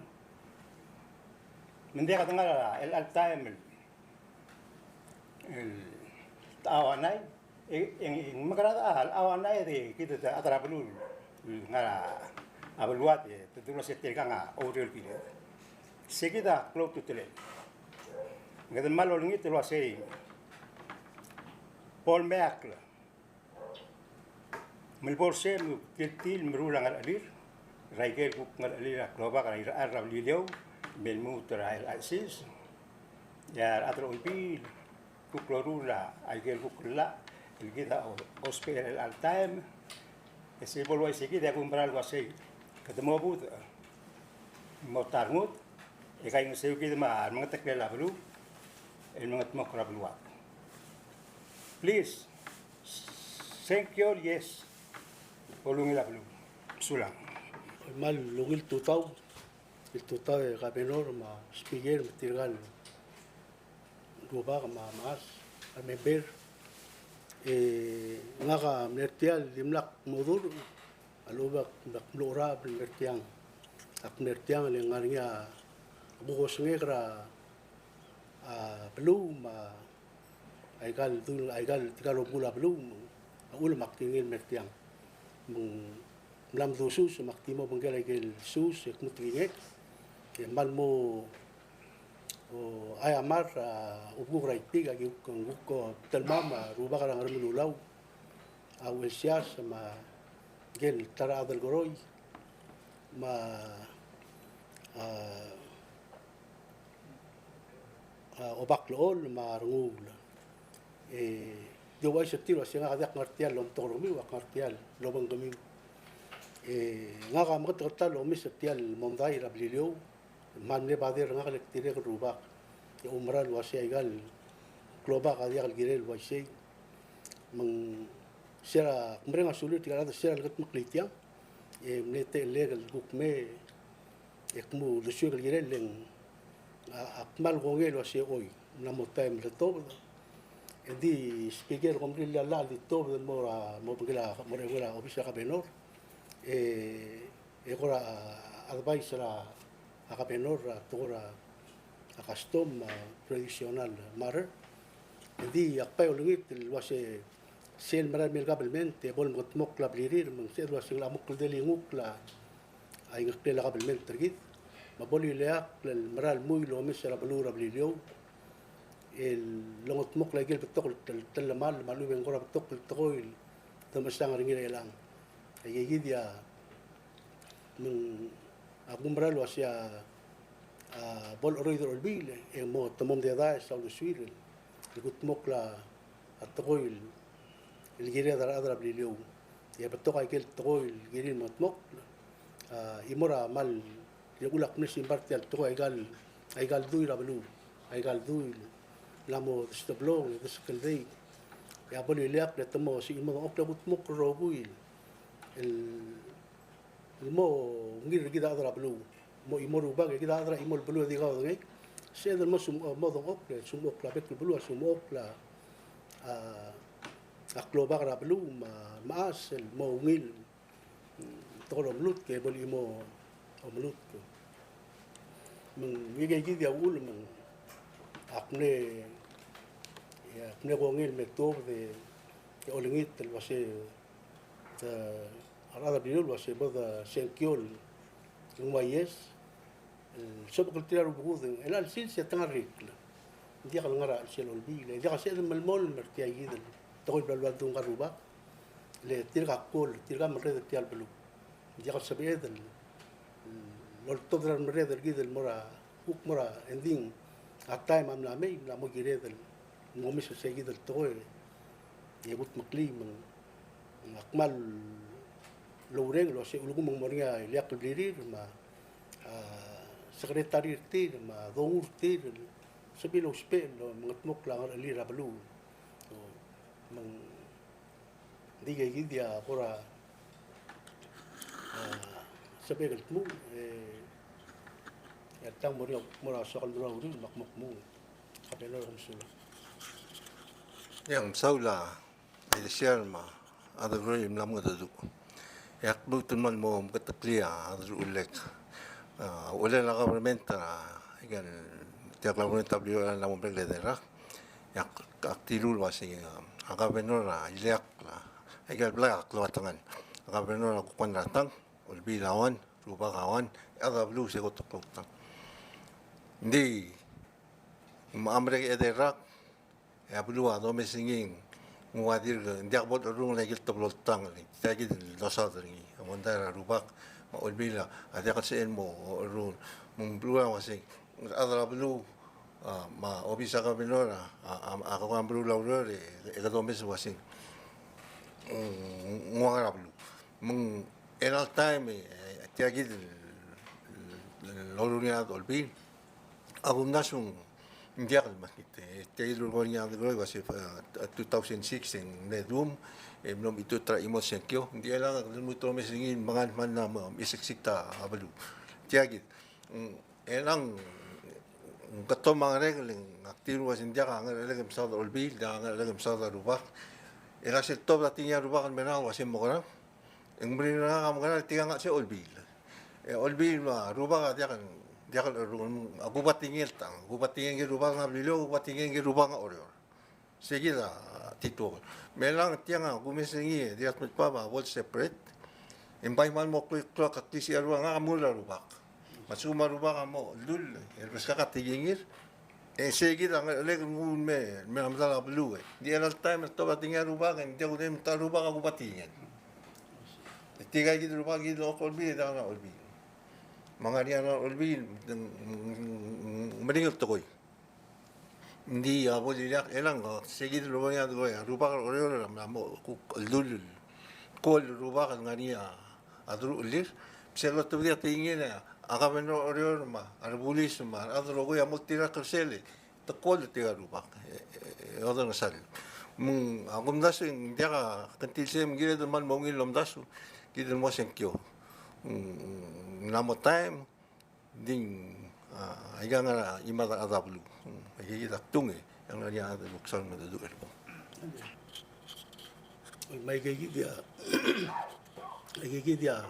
Me ng diak dengar er chelecha el taem el, el techau a nai. E, e, e ng mekerang a, a, a nai e di kid a rechad er a beluu el ngar er a beluad e te dulu el uasei tirkang a oureor el kired. Se kid a klou a ultutelel. Ng kede mal olengit el uasei bo lemeakl me le bo er sei me tir, tir el meruul a ngerechelir er a ikel kuk ngerechelir a klobak er a irechar er a Beliliou me lmuut er a chelecha el sils. E a rechad er a Olbiil kuk loruul a ikel kuk llach el kid a o, ousbech er chelecha el taem. E sei bo el uaisei kid e ak oumera el uasei kede mo budech, mo ta rengud, e kaingeseu kid me a remengeteklel a beluu el mengedmokl er a beluad. Please, sengkio el yes, bo lungil a beluu. Sulang. Kmal ungil tutau, el tutau e Governor me a Speaker me tirka el rubak me a mechas, a member. E ngak a mle er tia el dimlak modurech a lechub e ak mlo cherab el mle er tiang. Ak mle er tiang le ng ngar er ngii a kuk osengek er a, a, beluu me a ikal dul, a ikal, tirkal obengkel a beluu, me a uchul me ak kingei el mle er tiang. Me ng mla mdu sus me ak di mo obengkel a ikel sus e kmu tekingek. E kmal mo, o, aiamar a obekuk er a Itik, a ki kuk, kuk telemam a rubak er a Ngeremlengui, a Uchelsias me a ikel ta er a Adelkeroi me a, a, a, Obaklechol me a Renguul. E di ouchais er tir el uasei ngak a diak ngar tia el omtok er kemiu, ak ngar tia el obengkemiu. E ngak a meketeketang el omes er tia el mondai er a Beliliou. Me ng mle bader er ngak el dirrek el rubak e oumera el uasei a ikal klobak a diak el kirel el uaisei. Me ng se er a kmereng a sulir tirka el chad, se er a lekedmeklii tiang, e mle techellek el kuk mei e kmu uldesuek el kirel, le ng, a, ak kmal kongei el uasei choi, ng mla mo taem el letobed. E ng di Speaker, kom rirellii a llach el di tobed el mo er a, mo obengkel a, mo er a obis er a Governor. E, e kora advice er a Governor er a tekoi er a custom, a, traditional matter. E ng di ak bai olengit el uasei sel merael mei el government e bo lemengedmokl a blirir, me ng sebeched el uasei ng locha mo kldei el ngukl a a ingeklel a kabelment er kid, me a bo lileakl el mera el mui el omes er a beluu er a Beliliou el longedmokl a ikel betok el tel-, telemall me a lechub e ng kora betok el tekoi el te mechesang er ngii er chelechang. Aikakid a me ng, a kumerang el uasei a, a bo lecheroid er a Olbiil e ng mo, te mo mededaes a uldesuir el kudmokl a a tekoi el kired a rechad er a Beliliou. E betok a ikel tekoi el kirir el mengedmokl, a, chimo er a mal, e uchul ak mle simbai er tia el tekoi, a ikal, a ikal dui er a beluu, a ikal dui el mla mo desteblong, e deskeldei. E a bo lileakl e te mo, se chimo dengchokl e kudmokl el rokui el el mo ungil er kid a chad er a beluu. Mo chimo rubak e kid a chad er a chimo el beluu e di kaudengei. Sebeched el mo sum-, mo dengchokl, sumechokl a bek el beluu, a sumechokl a, a klobak er a beluu, me a, me a mechas el mo ungil, mm, tekoi el omelutk e bo lechimo omelutk. Me ng, aikakid a uchul me ng, ak mle, ak mle kongei el me tuobed e olengit el uasei, a rechad er a Beliliou el uasei bo de sengkio el nguu a yes el sobechakl er tia el rubekul, e chelecha el sils e te ngar er a ikl. Ng diak el ngar er a chelsel a Olbiil, e diak el sebeched el melemolem er tia kid el tekoi el bla lua dungkar rubak. Le tirka a kol, tirka a merreder er tia el beluu. Ng diak el sebeched el, el oltobed er a remerreder er kid el mo er a, kuk mo er a ending a taem a mla mei, mla mo kired el mo omes er se kid el tekoi e kudmeklii. Me ng, ak kmal oureng el uasei ulekum ng mo er ngii a ileakl el blirir me a, a, Secretary er tir, me a dongu er tir, el sebechir el ousbech el mengetmokl a ngerechelir a beluu. Me ng di ikakid a kora, a, sebechek el kmu, e, e a tang mo er a, mo er a soak el mo er a uriul, me ak mo kmu. Governor, kom sulang. Ia, kom sulang. Ideasiar me a Adelkeroi el mla mengedecheduch. E ak lmuut el kmal mo meketeklii a deruchellek. A, uchelel a government er a, aike el, tia el government er a beluu el mla mo merek el edei el rak. E ak, ak dilu el uasei, a, a governor a ileakl a, aike el blai a klou a tengan. A governor a kuk one er a tang, Olbiil a one, Rubak a one, e a chad er a beluu se kot el klou a tang. Ng di, me a merek el edei el rak, e a beluu a domes er ngii, ng ua dirk, ng diak bo lerrungel aike el teblo el tang, tia kid el dosaod er ngii. A mondai er a Rubak me a Olbiil a diak el sebechel el mo lerrungel. Me ng beluu a uasei, a rechad er a beluu, a, me a obis er a governor a, a, a, a kuk meruul a ureor, e, e kede omes el uasei, mm, ng ua ngar er a beluu. Me ng chelecha el taem, e, e, tia kid el, el, el loruul er ngii a Olbiil, a kumdasu ng diak el mekngit. E, tia el ureor er ngii a Adelkeroi el uasei, e, two thousand six e ng mle dum, e mlo mechitechut er a chimo el sengkio. Ng di chelechang e kede lmuut el omes er ngii el mengal mla mo meseksik a beluu. Tia kid, mm, chelechang, mm, ng ketom a ngerek el, ng ak dilu el uasei ng diak a ngerechelek el mesaod er a Olbiil, diak a ngerechelek el mesaod er a Rubak. E a sel tobed a tekingel a Rubak el mei er ngak el uasei ng mekerang, e ng meringel er ngak a mekerang, tirka ngak se Olbiil. E Olbiil me a Rubak a diak, diak el cherrungel, a kuba tekingel tang, kuba tekingel ngike el Rubak el ngar er a Beliliou, kuba tekingel ngike el Rubak el ngar er a Oreor. Sei kid a tituokel. Me chelechang tiang a kumes er ngii, e di a tmechbab a bo el separate. E ng bai kmal mo klou, klou a keklisiich a Rubak, ngak a mle er a Rubak. Me a lsekum a Rubak a mo cheldull, e lebeskak a tekingir. E sei kid a ngerechelek el nguu el mei, mei er a medal a beluu, e. Ng di chelecha el taem el tobed a tekingel a Rubak, e ng diak kudengei me a Rubak a kuba tekingel. E tirka kid el Rubak, kid el Olbiil, e diak a Olbiil. Me a ngar er ngii a Olbiil, ng meringel tekoi. Ng di a bo el ileakl, chelechang, a, sei kid el ureor er ngii a, a Rubak er a Oreor a mla mo kuk cheldull el, ko el Rubak el ngar er ngii a, a deruchellir. Me sel lotebedii a tekingel a, a governor er a Oreor me a rebulis me a rechad el rokui a mo oltirakl er sel, e te ko el tirka el Rubak, e, e, e odengesall. Me ng, a kumdasu e ng diak a kngtil sei me ng kired el kmal mo ungil el omdasu, kid el mo sengkio. Mm, ng mla mo taem, Ng di, a, aika ngar er a chimad er a rechad er a beluu. Mm, aika kid a kdung e, a ngar er ngii a luksaod el mengedecheduch er kemam. Me aika kid a, aika kid a,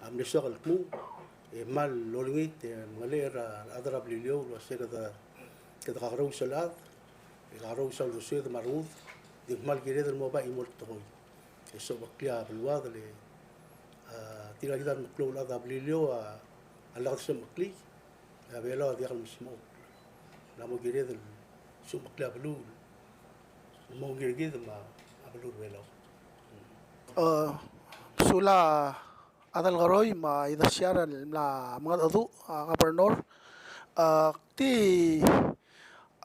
a mle soak el kmu, e kmal olengit, e mengelechel er a rechad er a Beliliou el uasei kede, kede kakerous el chad, e kakerous a uldesued me a rengud, e di kmal kired el mo bai chimo el tekoi. E sobeklii a beluad el, a, tirka kid a remeklou el chad er a Beliliou a, a lak desemeklii, e a Belau a diak el mesmechokl. Ng mla mo kired el sobeklii a beluu el mo ungil er kid me a beluu er a Belau. A, sulang a Adelkeroi me a Idesiar el mla mengedecheduch, a, Governor. A, di,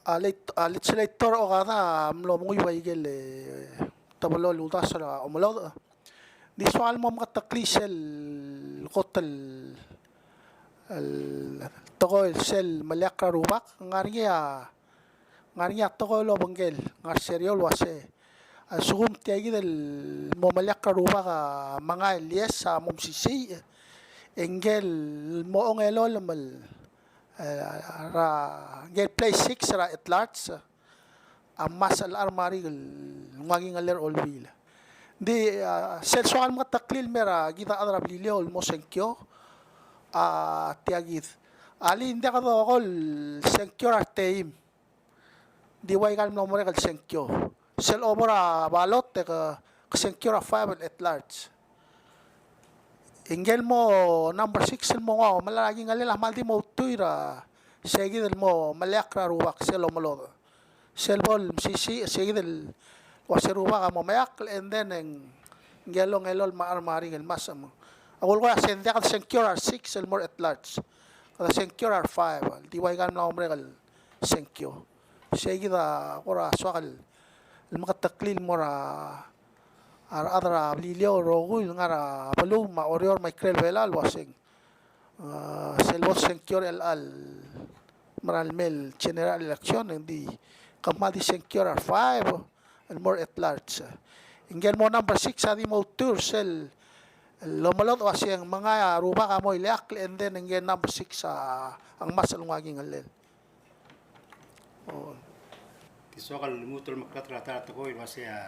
a, leit-, a, legislator Okada a mlo menguiu a ikel, e, teblo el uldasu er a omelodech. Di soak el mo meketeklii sel kot el, el tekoi el sel meleakl er a rubak, ngar er ngii a, ngar er ngii a tekoi el obengkel, ngar er sel eou el uase, a lsekum tia kid el mo meleakl er a rubak a mengai el yes a mo mesisiich, e ngike el mo ongelolem el, e, er a, ngike el place six er a at large, a ngmasech el charm er a rik el nguu a kingellel er a Olbiil. Ng di, a, sel soak el meketeklii el mei er a kid a chad er a Beliliou el mo sengkio, a, tia kid. Alii, ng diak dokool el sengkio er a reteim. Ng di ua ikal mla mo merek el sengkio. Sel obo er a ballot e ke, ke sengkio er a five el at large. E ngike el mo number six el mo nguu a omelai er a kingellel a kmal di mo ultuil er a, sei kid el mo meleakl er a rubak sel omelodech. Sel bo el mesisiich, sei kid el uase rubak a mo meakl, and then e ng, ngike el ongelolem a charm er a rik el ngmasech. A kulekoi a se ng diak de sengkio er a re six el mo er a at large. Kede sengkio er a re five, el di ua ikal mla mo merek el sengkio. Sei kid a kora soak el, el meketeklii el mo er a, a rechad er a Beliliou el rokui el ngar er a beluu me a Oreor me a ikrel Belau el uaseng, a, sel bo sengkio er chelecha el mera el mei el general election, ng di kmal di sengkio er a re five el mo er a at large. Ngike el mo number six a di mo outur sel lomelodech el uasei ng mengai a rubak a mo ileakl, and then ngike el number six a ngmasech el nguu a kingellel. Ki soak el lmuut el omeklatk er a ta er a tekoi el uasei a,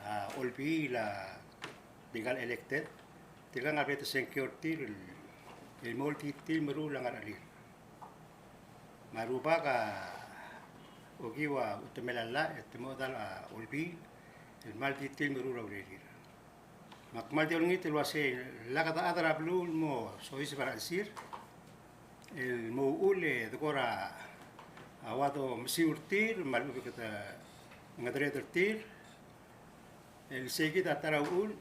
a, olbiil a tirka el elected, tirka a ngar er a bek el sengkio er tir el, el mo oltitii el meruul a ngerechelir. Me a rubak a okiu a utemel a llach e te mo chedal a olbiil el kmal titii el meruul a urerir. Me ak kmal di olengit el uasei lak de chad er a beluu el mo soiseb er a chelsir el mo uchul e de kora ua domesiu er tir me a lechub e kede ngedereder er tir el seikid a ta er a uchul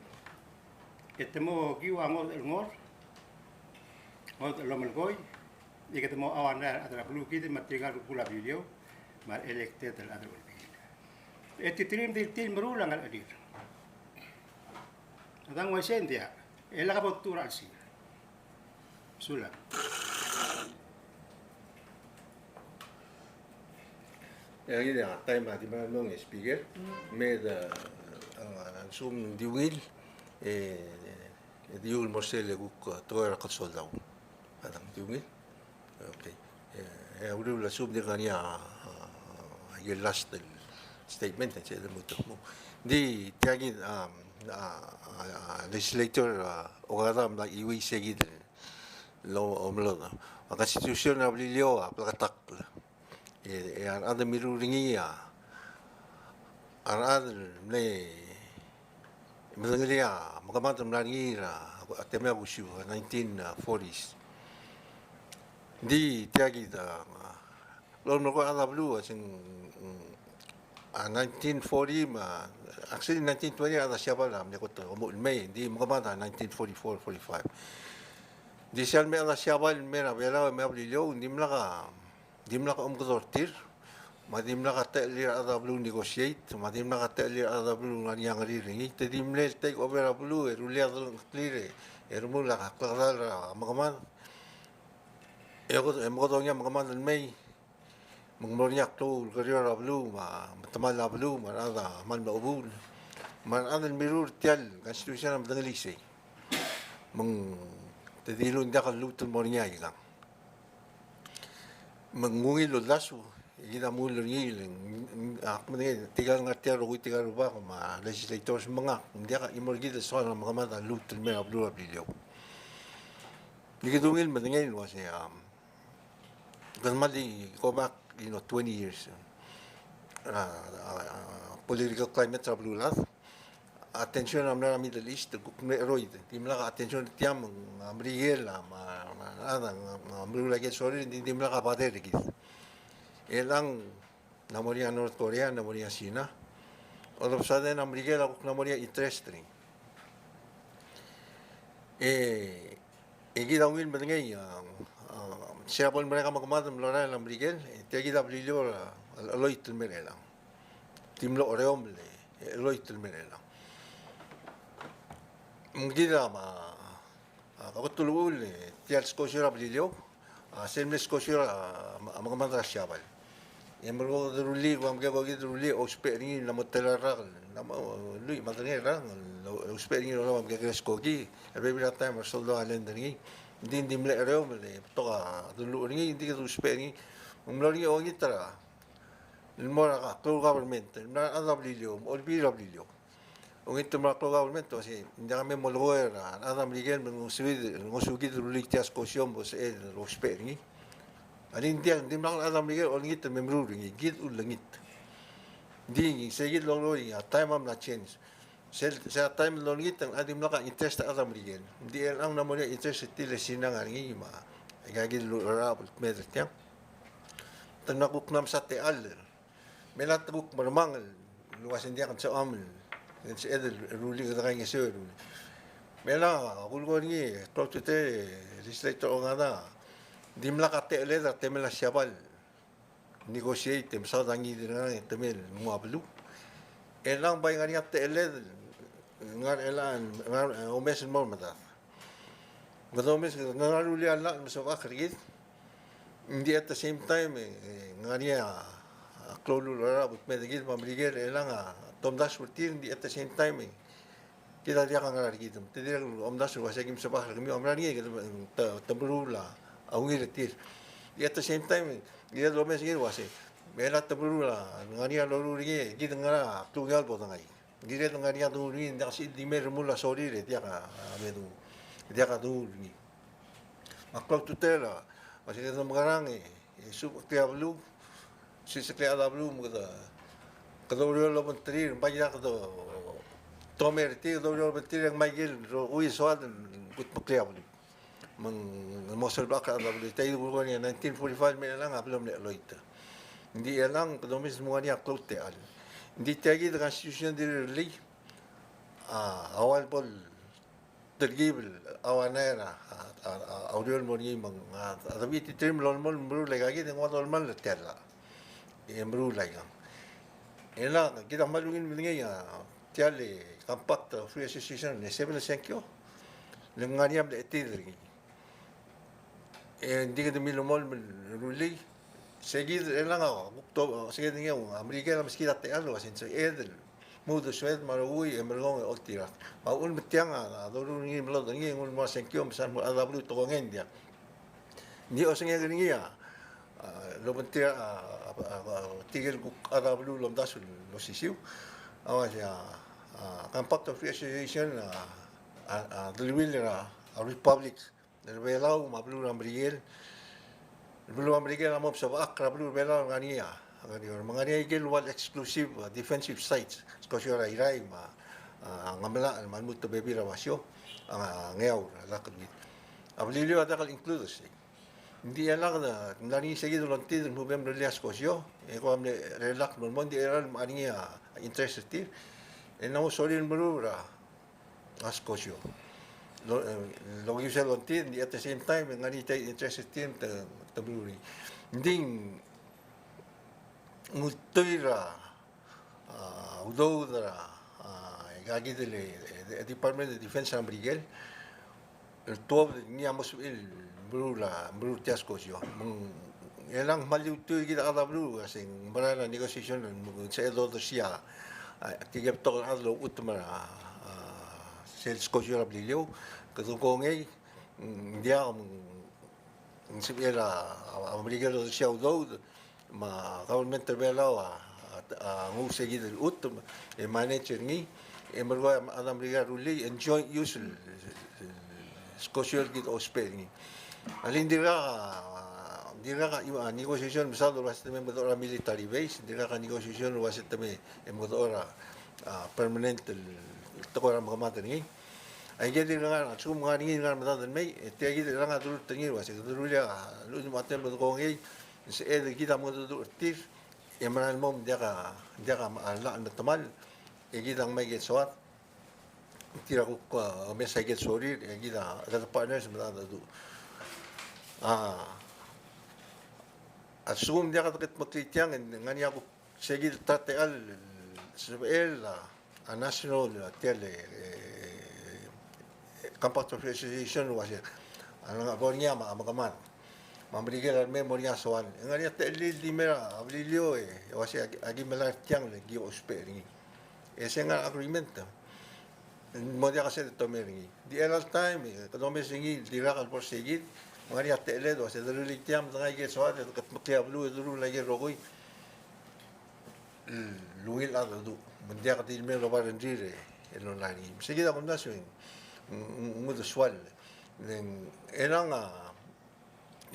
e te mo okiu a ngodech el ngor, ngodech el omelekoi, e kede mo auanai a rechad er a beluu, kid me tirka el rubekul a Beliliou me a re elected el chad er a olbiil. E titii el meruul a ngerechelir. A dang uaisei ng diak, e lak bo tuch er a chelsir. Sulang. E a ngii a taem a di mla mong e Speaker, me de, a, a lsekum ng di ungil, e, e di ungil mo er sel kuk, e, tekoi er a kuk soldau. A dang di ungil. Okay. E, e a uriul a lsekum ng di ngar er ngii a, a, a last statement, e, sel lmuut el mo. Ng di tia kid, a, a, a, a legislator, a, Okada a mla chiuii seikid el omelodech. A constitution er a Beliliou a bleketakl. E, e a rechad el mirruul er ngii a, a rechad el mle medengelii a mekemad el mla er ngii er a, a temel a kusiu, nineteen forties. Ng di tia kid a, a, el omelekoi a rechad er a beluu a se ng, a nineteen forty me a, actually nineteen twenty a rechad er a Siabal a mle kot el omuchel el mei, ng di mekemad a nineteen forty-four, forty-five. Ng di sel mei a rechad er a Siabal el mei er a Belau, mei er a Beliliou, ng dimlak a dimlak a omekedong er tir, me a dimlak a techellir a rechad er a beluu el negotiate, me a dimlak a techellir a rechad er a beluu el ngar er ngii a ngerir er ngii. Te di mle take over a beluu, e rullii a delengcheklir, e remuul a klekedall er a mekemad. E ko, e mekedong a mekemad el mei, me ng mlo er ngii a klou el kerior er a beluu, me a, me a temall a beluu, me a rechad a kmal mla chebuul. Me a rechad el mirruul er tia el constitution a medengelii sei. Me ng te dilu ng diak el lmuut el mo er ngii a ikang. Me ng ungil el uldasu, e kid a mle er ngii, ng, ng, ak medengei, tirka el ngar tia el rokui, tirka el rubak, me a legislators me ngak, ng diak a chimo er kid el soal a mekemad a lmuut el mei er a beluu er a Beliliou. Ng di kid ungil medengei el uasei, um, kede kmal di go back, you know, twenty years. A, a, a, political climate er a beluulechad. A tension a mla er a Middle East, kuk mle cheroid. Dimlak a tension er tiang, me a Merikel a, me a, me a, me a, me a meruul a ikel sorir, di, dimlak a bother er kid. E ng mla mo er ngii a North Korea, mla mo er ngii a China. All of a sudden, a Merikel a kuk mla mo er ngii a interest er ngii. E, e kid a ungil medengei, a, a, se er a bo lemerek a mekemad el mlo er a Merikel, e tia kid a Beliliou a, a, a cheloit el mei er chelechang. Di mlo chereomel, e, cheloit el mei er chelechang. Me kid a, a, a kot el uchul, e, tia el skosi er a Beliliou, a, sel mle skosi er a, a, mekemad er a Siabal. E merekong e de rullii, ua mekekokid rullii, ousbech er ngii, ng mo tela el rak, ng mo, lluich me a tang el rak, ousbech er ngii el ua mekekres kokii, e bebil er a taem e soldau a lend er ngii. Ng di, ng di mle chereomel, e betok a delluchel er ngii, ng di kede ousbech er ngii. Me ng mlo er ngii a ongit er a, el mo er a klou el government, el mla er a rechad er a Beliliou, me a olbiil er a Beliliou. Ongit el mo er a klou el government el uasei, ng diak me molekoi er a rechad er a Merikel me ng ngosukid, ngosukid el rullii tia el skosi me bo sebechel el ousbech er ngii. A di ng diak, ng dimlak a rechad er a Merikel el olengit el me meruul er ngii, kid a ulengit. Ng di sei kid el lolekoi, a taem a mla change. Sel, sel taem el olengit, ng dimlak a interest er a rechad er a Merikel. Ng di chelechang ng mla mo er ngii a interest er tir el Sina ngar er ngii me a, aika kid el, el, el kmeed er tiang. Te mla kuk mla mesa techall. Me a lak te kuk mermang el uasei ng diak a sebechemam el sebeched el rullii, kede kaingeseu el rullii. Me a lak kulekoi er ngii, klou a ultutelel e legislator Okada, dimlak a techelled er a temel a Siabal. Negotiate e mesaod a ngii di ngar er ngii a temel el nguu a beluu. E ng bai ngar er ngii a techelled, ngar er chelechang, ngar, e, omes el mo er medad. Kede omes, kede ngar er a rullii a llach el mesebechakl er kid. Ng di at the same time, e, e, ng ngar er ngii a, a klou el ureor el kutmeklii kid me a Merikel er chelechang a tomdasu er tir, ng di at the same time, e, kid a diak a ngar er kid. Te dirrek el omdasu el uase aki mesebechakl er kemiu, a mera er ngii e kede, te, te meruul a ungil er tir. Ng di at the same time, e, kid a omes er ngii el uase, me a te meruul a, ngar er ngii a loruul er ngii, kid a ngar er a klungiaol bo dengai. Ng kired el ngar er ngii a denguu er ngii, ng diak, se di mei el remuul a sorir e diak a, a, me denguu, diak a denguu er ngii. Me a klou a ultutelel a, me se kede mekerang e, e subecheklii a beluu, subecheklii a chad er a beluu, me kede, kede oureor el obengterir, ng bai diak kede, te omes er tir, kede oureor el obengterir, e ng mei ikel rokui el soad el kutmeklii a beluu. Me ng mo sel bechakl a chad er a beluu. Tia kid el kulekoi er ngii a nineteen forty-five el mei er chelechang a bla mle cheloit. Ng di chelechang kede omes el mo ngar er ngii a klou el techall. Ng di tia kid el constitution el dirrellii a, a ua el bo el telkib el ua ngera a, a, a, a ureor el mo er ngii me ng, a, a debechititerir me lolemolem el meruul aika kid e ng ua dolemall er tia el llach. E meruul aikang. E le kid a kmal ungil medengei a tia el Compact of Free Association, e sebechel a sengkio, le ng ngar er ngii a mle chetid er ngii. E ng di kede milemolem el rullii, se kid er chelechang a kuk to, se kid er ngii a Merikel a meskid a techall el uase ng sebeched el mo uldesued me a rokui e merekong e oltirakl. Me a uchul me tiang a, a doruul er ngii el melodech er ngii e ng mo er a sengkio me sel mo chad er a beluu el tekoi, ng diak. Ng di osengek er ngii a, a, el obengterir a, a, a, a, tirke el kuk chad er a beluu el omdasu el osisiu. A uase a, a, Compact of Free Association a, a, a, deleuill er a, a, Republic er a Belau me a beluu er a Merikel. Beluu er a Merikel a mo mesebechakl er a beluu er a Belau el ngar er ngii a, ngar er ngii a, me ng ngar er ngii a ikel ua el exclusive, a, defensive sites, skosi er a Irrai me a, a, Ngemelachel me a lmuut el bebil er a basio, a, Ngeaur, a lak el wid. A Beliliou a diak el include er sei. Ng di chelechang e ng ngar er ngii se kid el ongtid el mo bem er a skosi, e ko a mle relak el mo, ng di chelechang e ng ngar er ngii a interest er tir. E ng mo sorir el meruul er a a skosi. Lo, e, lokiu sel ongtid, ng di at the same time, ng ngar er ngii a interest er tir me te, te meruul er ngii. Ng di ng ultuil er a, a, udoud er a, a, aika kid el, e, e, Department of Defense er a Merikel, el tuobed er ngii a mo sebechir el meruul a, meruul tia el skosi. Me ng, e le ng kmal di ultuil er kid a chad er a beluu, a se ng merael a negotiation, me ng sebeched el odersii a, a, tirke el betok el chad el ouchutem er a, a, sel skosi er a Beliliou, kede kongei, ng diak, me ng sebechel a, a, a Merikel el odersii a udoud, me a government er a Belau a, a, a nguu se kid el chutem, e manage er ngii, e merekong e a Merikel a rullii, e joint use el, el, el skosi el kid a ousbech er ngii. Alii, ng dirkak a, dirkak a, a negotiation el mesaod el uase te me mengedecheduch er a military base, ng dirkak a negotiation el uase te me mengedecheduch er a, a, permanent el, el tekoi er a mekemad er ngii. Aike el dirkak a, a lsekum ng ngar er ngii el ngar er a medad el mei, e tia kid el ngar er a delurt er ngii el uase, kede rullii a, a lechub e te me kongei, ng sebeched el kid a mengedecheduch er tir, e merael el mo me ng diak a, diak a, a llach el metemall, e kid a ngmai aike el soad, tir a kuk, a, omes aike el sorir, e kid a, kede partners me de, de, de. A, a lsekum ng diak a deketmeklii tiang, e ng ngar er ngii a kuk se kid el ta er a techall el sebechel a, a national, a tia el, e, e, Compact of Free Association el uase a, ng ngar er ngii a, a mekemad. Me a Merikel a mei e mo er ngii a soal. E ng ngar er ngii a techellir el di mei er a Beliliou e, e uase aki, aki melai er tiang le ki ousbech er ngii. E se ngar er a agreement. Mo diak a sel tomei er ngii. Di chelecha el taem, e, kede omes er ngii, dirkak el bo er se kid, me ng ngar er ngii a techelled el uase, de rullii tiang, me dengai aike el soad, e deketmeklii a beluu, e deruul aike el rokui el ungil a cheldecheduch. Me ng diak di le mei el oba rengrir e, el olai er ngii. Me se kid a kumdasu e ng, ng, ng uldesuel. E ng, e ng a,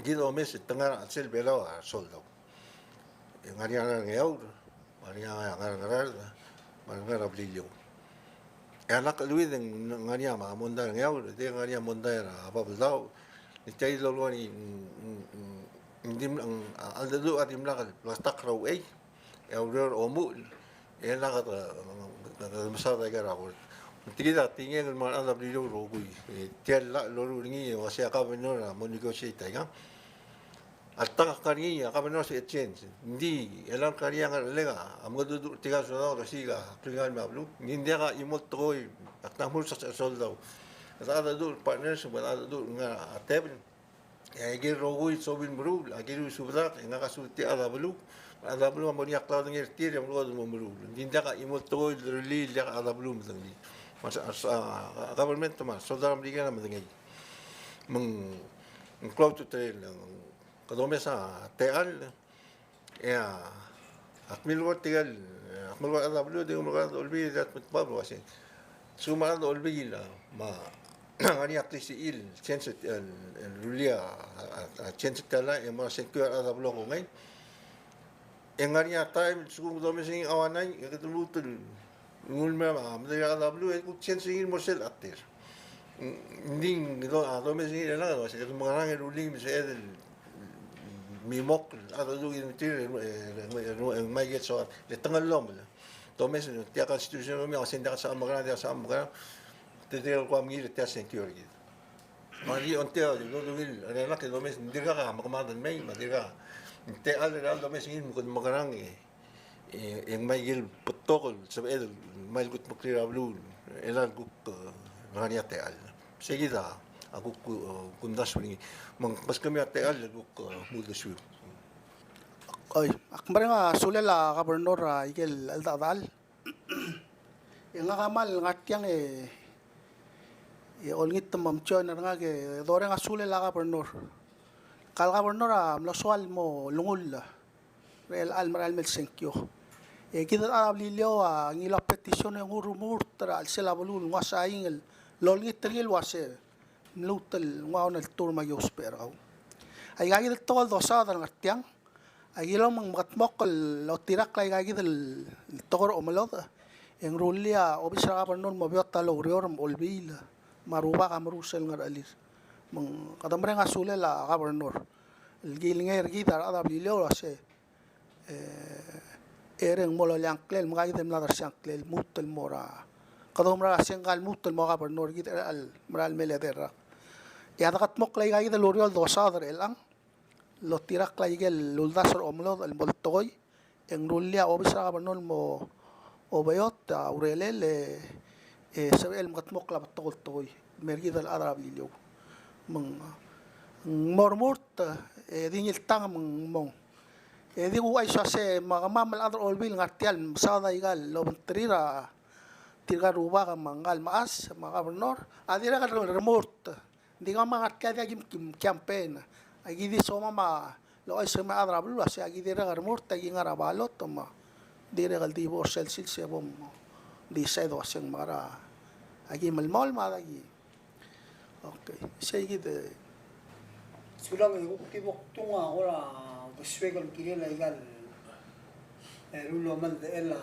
kid a omes e te ngar er a chelsel Belau a resoldau. E ng ngar er ngii a ngar er a Ngeaur, me ng ngar er ngii a ngar er a Ngaraard, me ng ngar er a Beliliou. E a lak cheleuid e ng ngar er ngii a mondai er a Ngeaur, e ng ngar er ngii a mondai er a Babeldaob. E tia el lolekoi, ng, ng, ng, ng di, ng, a cheldecheduch a dimlak el bleketakl er a uchei, e a ureor a omuchel, e lak de, de, de mesaod aika er a kort. Me tia kid a tekingek el mo er a rechad er a Beliliou el rokui. E tia el llach el loruul er ngii, e uase a governor a mo negotiate aikang. A ltak a ngar er ngii, a governor a sebechel change. Ng di, e le ng ngar er ngii a ngerechelek a mengedecheduch er tirka el soldau el osiik a klungiaol me a beluu. Ng di ng diak a chimo el tekoi, a kdmul sel soldau. Kede chedecheduch el partners, me kede chedecheduch el ngar er a tebel. E a ikel rokui el sobil el meruul, a kired el subedak, e ngak a subed tia el chad er a beluu. A chad er a beluu a mo er ngii a klaodengei er tir, e a beluu a mo meruul. Ng di ng diak a chimo el tekoi el rullii el diak a chad er a beluu a medengelii. Me a, a, a government me a soldau er a Merikel a medengei. Me ng klou a ultutelel, kede omes a techall, e a, ak milekoi er tirke el, ak milekoi er a chad er a beluu, di melekoi er a chad er a Olbiil, e diak kudmeklii el uasei. Sekum a chad er a Olbiil a, me a ngar er ngii a klisichir el change el, el rullii a, a, a change el techall, e mo er a sengkio a rechad er a beluu a kongei. E ngar er ngii a taem, sekum kede omes er ngii a uaingai, e kede lmuut el nguu el mei a, a, medengei a rechad er a beluu, e kuk change er ngii el mo er sel cheter. Ng di, do, a, domes er ngii er chelechang, el uasei kede mekerang e rullii me sebeched el mimokl a chedecheduch er tir, e, e, e, e, ngmai ikel soad, le te ngellomel. Domes, tia constitution er kemiu a uasei ng diak el sebechel mekerang, diak el sebechel mekerang. Te dirrek el kuk mengiil er tia el sengkio er kid. Me a di ongtil a, di, di, di, di, di, domes, ng dirkak a mekemad el mei, me a dirkak a, ng techall er a domes er ngii me kede mekerang e, e, e ngmai ikel betok el sebeched el ngmai el kudmeklii er a beluu, el a kuk, e, ngar er ngii a techall. Sei kid a kuk, e, kumdasu er ngii. Me ng kmo kemiu a techall el kuk, e, mo uldesuiu. Oi, ak mereng a sulel a governor er a ikel cheldechedechal. E ngak a kmal ngar tiang e, e olengit me mjoin er ngak e doreng a sulel a governor. Kal governor a mlo soal el mo olengull er chelechal merael mei el sengkio. E kid el chad er a Beliliou a ngilai a petition e ng remurt er a chelsel a beluu el nguu a saing el olengit er ngii el uasei mluut el nguu a one el term me aki ousbech er kau. Aika kid el tekoi el dosaod el ngar tiang. Aki lomang me kede mokl el otirakl aika kid el tekoi er a omelodech, e ng rullii a obis er a governor el mo beot a loureor me a Olbiil me a rubak a meruul sel ngerechelir. Me ng kede mereng a sulel a governor el kilengei er kid a rechad er a Beliliou el uasei, e, e ng mo loia a ngklel, me aika kid el mla dersii a ngklel, lmuut el mo er a, kede oumera er a sengkio el lmuut el mo governor er kid er chelechal merael mei el edei el rak. E a dekudmokl aika kid el ureor el dosaod er chelechang el otirakl aike el uldasu er a omelodech el mo tekoi, e ng rullii a obis er a governor el mo beot a urerel e, e sebechel el mekudmokl a betok el tekoi el mei er kid el chad er a Beliliou. Me ng mo remurt, e di ngii el tang me ng mong. E di kuuchais el uasei me kemam el chad er a Olbiil el ngar tia el mesaod aika el obengterir a tirka el rubak me ngka el mechas me a governor, a dirrek el remurt. Ng di kemam a ngar tia, diak kim, kim campaign. Aki di somam a lochais er kemiu a rechad er a beluu el uasei aki dirrek el remurt, aki ngar er a ballot me a dirrek el di bo er sel sils e bom decide el uasei ng mekera, aki melemolem me a diak. Okay, sei kid e. Sulang e kuk di bo kdung a kora uldesuek el kirel aika el, e, rullii a omeldechel a,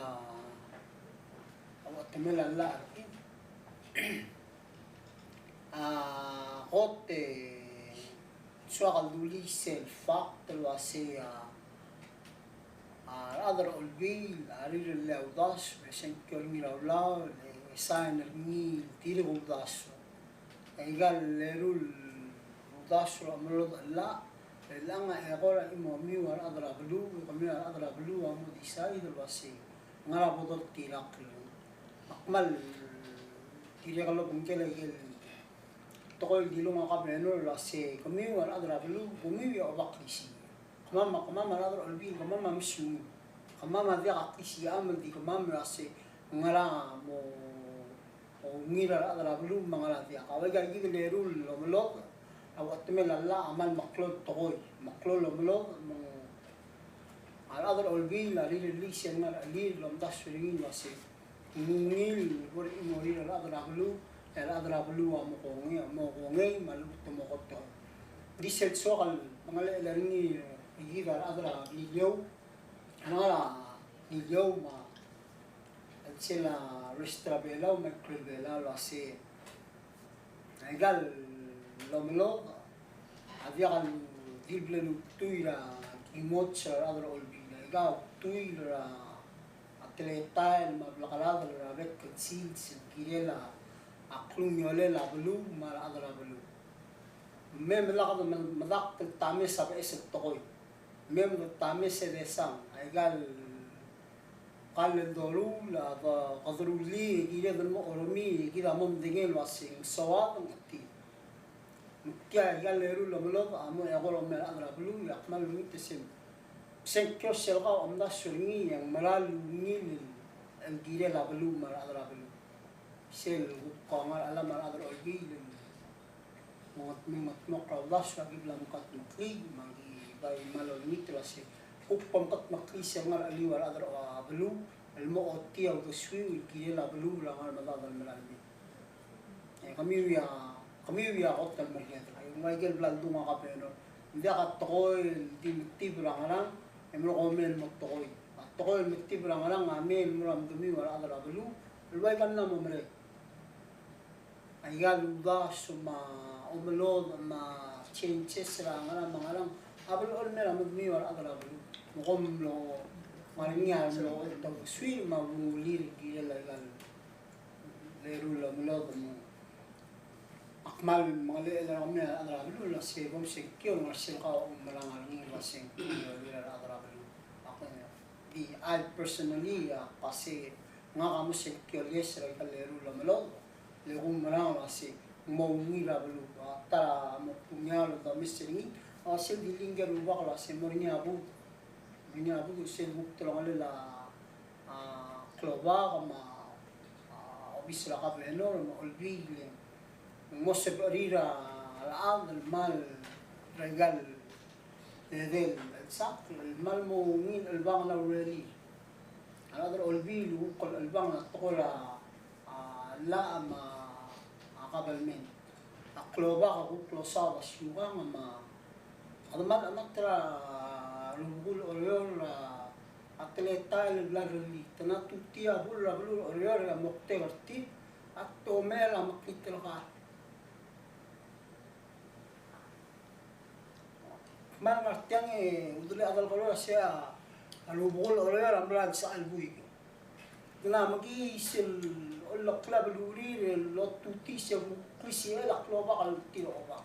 a uchetemel a llach er kid. A kot e soak el dulii sel fact el uasei a, a rechad er a Olbiil a rirellii a uldasu, e sengkio er ngii er a ulaol, e sign er ngii el dirk uldasu. E aika el eru el uldasu er a omelodech el llach, e chelechang e kora chimo kemiu a rechad er a beluu, e kemiu a rechad er a beluu a mo decide el uasei ngera bo doltirakl. Me ak kmal dirrek el obengkel aike el tekoi el dilung a governor el uasei kemiu a rechad er a beluu, kemiu a oba klisiich. Kemam, kemam a rechad er a Olbiil, kemam a mesiungel. Kemam a diak a klisicham el di kemam el uasei ngera mo ungil a rechad er a beluu me ngera diak. A uaika kid el eru el omelodech, a uchetemel a llach a kmal meklou el tekoi, meklou el omelodech, me ng a rechad er a Olbiil a rirellii sel ngerechelir el omdasu er ngii el uasei ng ungil el bo er a chimorir a rechad er a beluu, e a rechad er a beluu a mo kongei, a mo kongei me a lechub e te mo kot. Ng di sel soak el mengelechel er ngii, e kid a rechad er a Beliliou, a rechad er a Beliliou me a chelsel a rest er a Belau me a ikrel Belau el uasei aika el omelodech a diak el di le bla lultuil er a kimoch er a rechad er a Olbiil. Aika ultuil er a teletael me a blekeradel er a bek el sils el kirel a klungiolel a beluu me a rechad er a beluu. Me, me lak de me, medakt el tames a beches el tekoi. Me, me de tames e desang aika el Alel doruul a, kede rullii, e kired el mo ormii, e kid a mo medengei el uasei ng soad ng chetil. Me tia ikal eru el omelodech a mo eko el omei er a rechad er a beluu, e ak kmal olengit e se, sengkio sel kau a omdasu er ngii e ng meral ungil el kirel a beluu me a rechad er a beluu. Sel kuk ngar er a chelechang a rechad er a Olbiil el mo ngetmokl a uldasu, aki bla meketmeklii, me aki bai kmal olengit el uasei kuk bo meketmeklii sel ngar er a cheliu a rechad er a beluu el mo ochotii a uldesuiu el kirel a beluu er a ngar er a medad el merael mei. E kemiu a, kemiu a kot el merreder. Ng ua ikel bla ledung a kabenor, ng diak a tekoi el di metib er a ngerang e merekong el mo tekoi. A tekoi el metib er a ngerang a mei el mo er a medemiu a rechad er a beluu el ua ikal mla mo merek. Aika el uldasu me a omelodech me a changes er a ngerang me a ngerang a blechoel el mei er a medemiu a rechad er a beluu. Me kom mlo ngar er ngii a mlo oltaut el suir me a ulengit el kirel aika el eru el omelodech me ak kmal mengelechel er kemiu a rechad er a beluu el uasei bo msengkio el ngar sel kau a omerang er ngii el uasei ng kirel a rechad er a beluu. Ak di, I personally, a, ak uasei ngak a mo sengkio el yes er aika el eru el omelodech. Le kumerang el uasei ng mo ungil a beluu, a ta er a mo kungiaol el domes er ngii, a sel di lingke el rubak el uasei mo er ngii a budech. Mo er ngii a budech sel kuk telongelel a, a, klobak me a, a, obis er a kabenor me a Olbiil el mo sebechir a rechad el kmal er aika el edei el chelsakl el kmal mo ungil el chelebangel a urerir. A rechad er a Olbiil a kuk el chelebangel a tekoi er a, a, llach me a, a, kabelment. A klobak a kuk losaod a siukang me a, a kmal chemat er a rubekul Oreor a, a teletael el bla lerellii. Te mla tutii a buil er a beluu er a Oreor e a moktek er tir a te omer a mekngit el kar. Me a ngar tiang e, udelel a chad el Oreor a sei a rubekul Oreor a mla lsebechel buik. Ng mla mekiis el oleklab el urerir el otutii sel klisichel a klobak el tir a obak.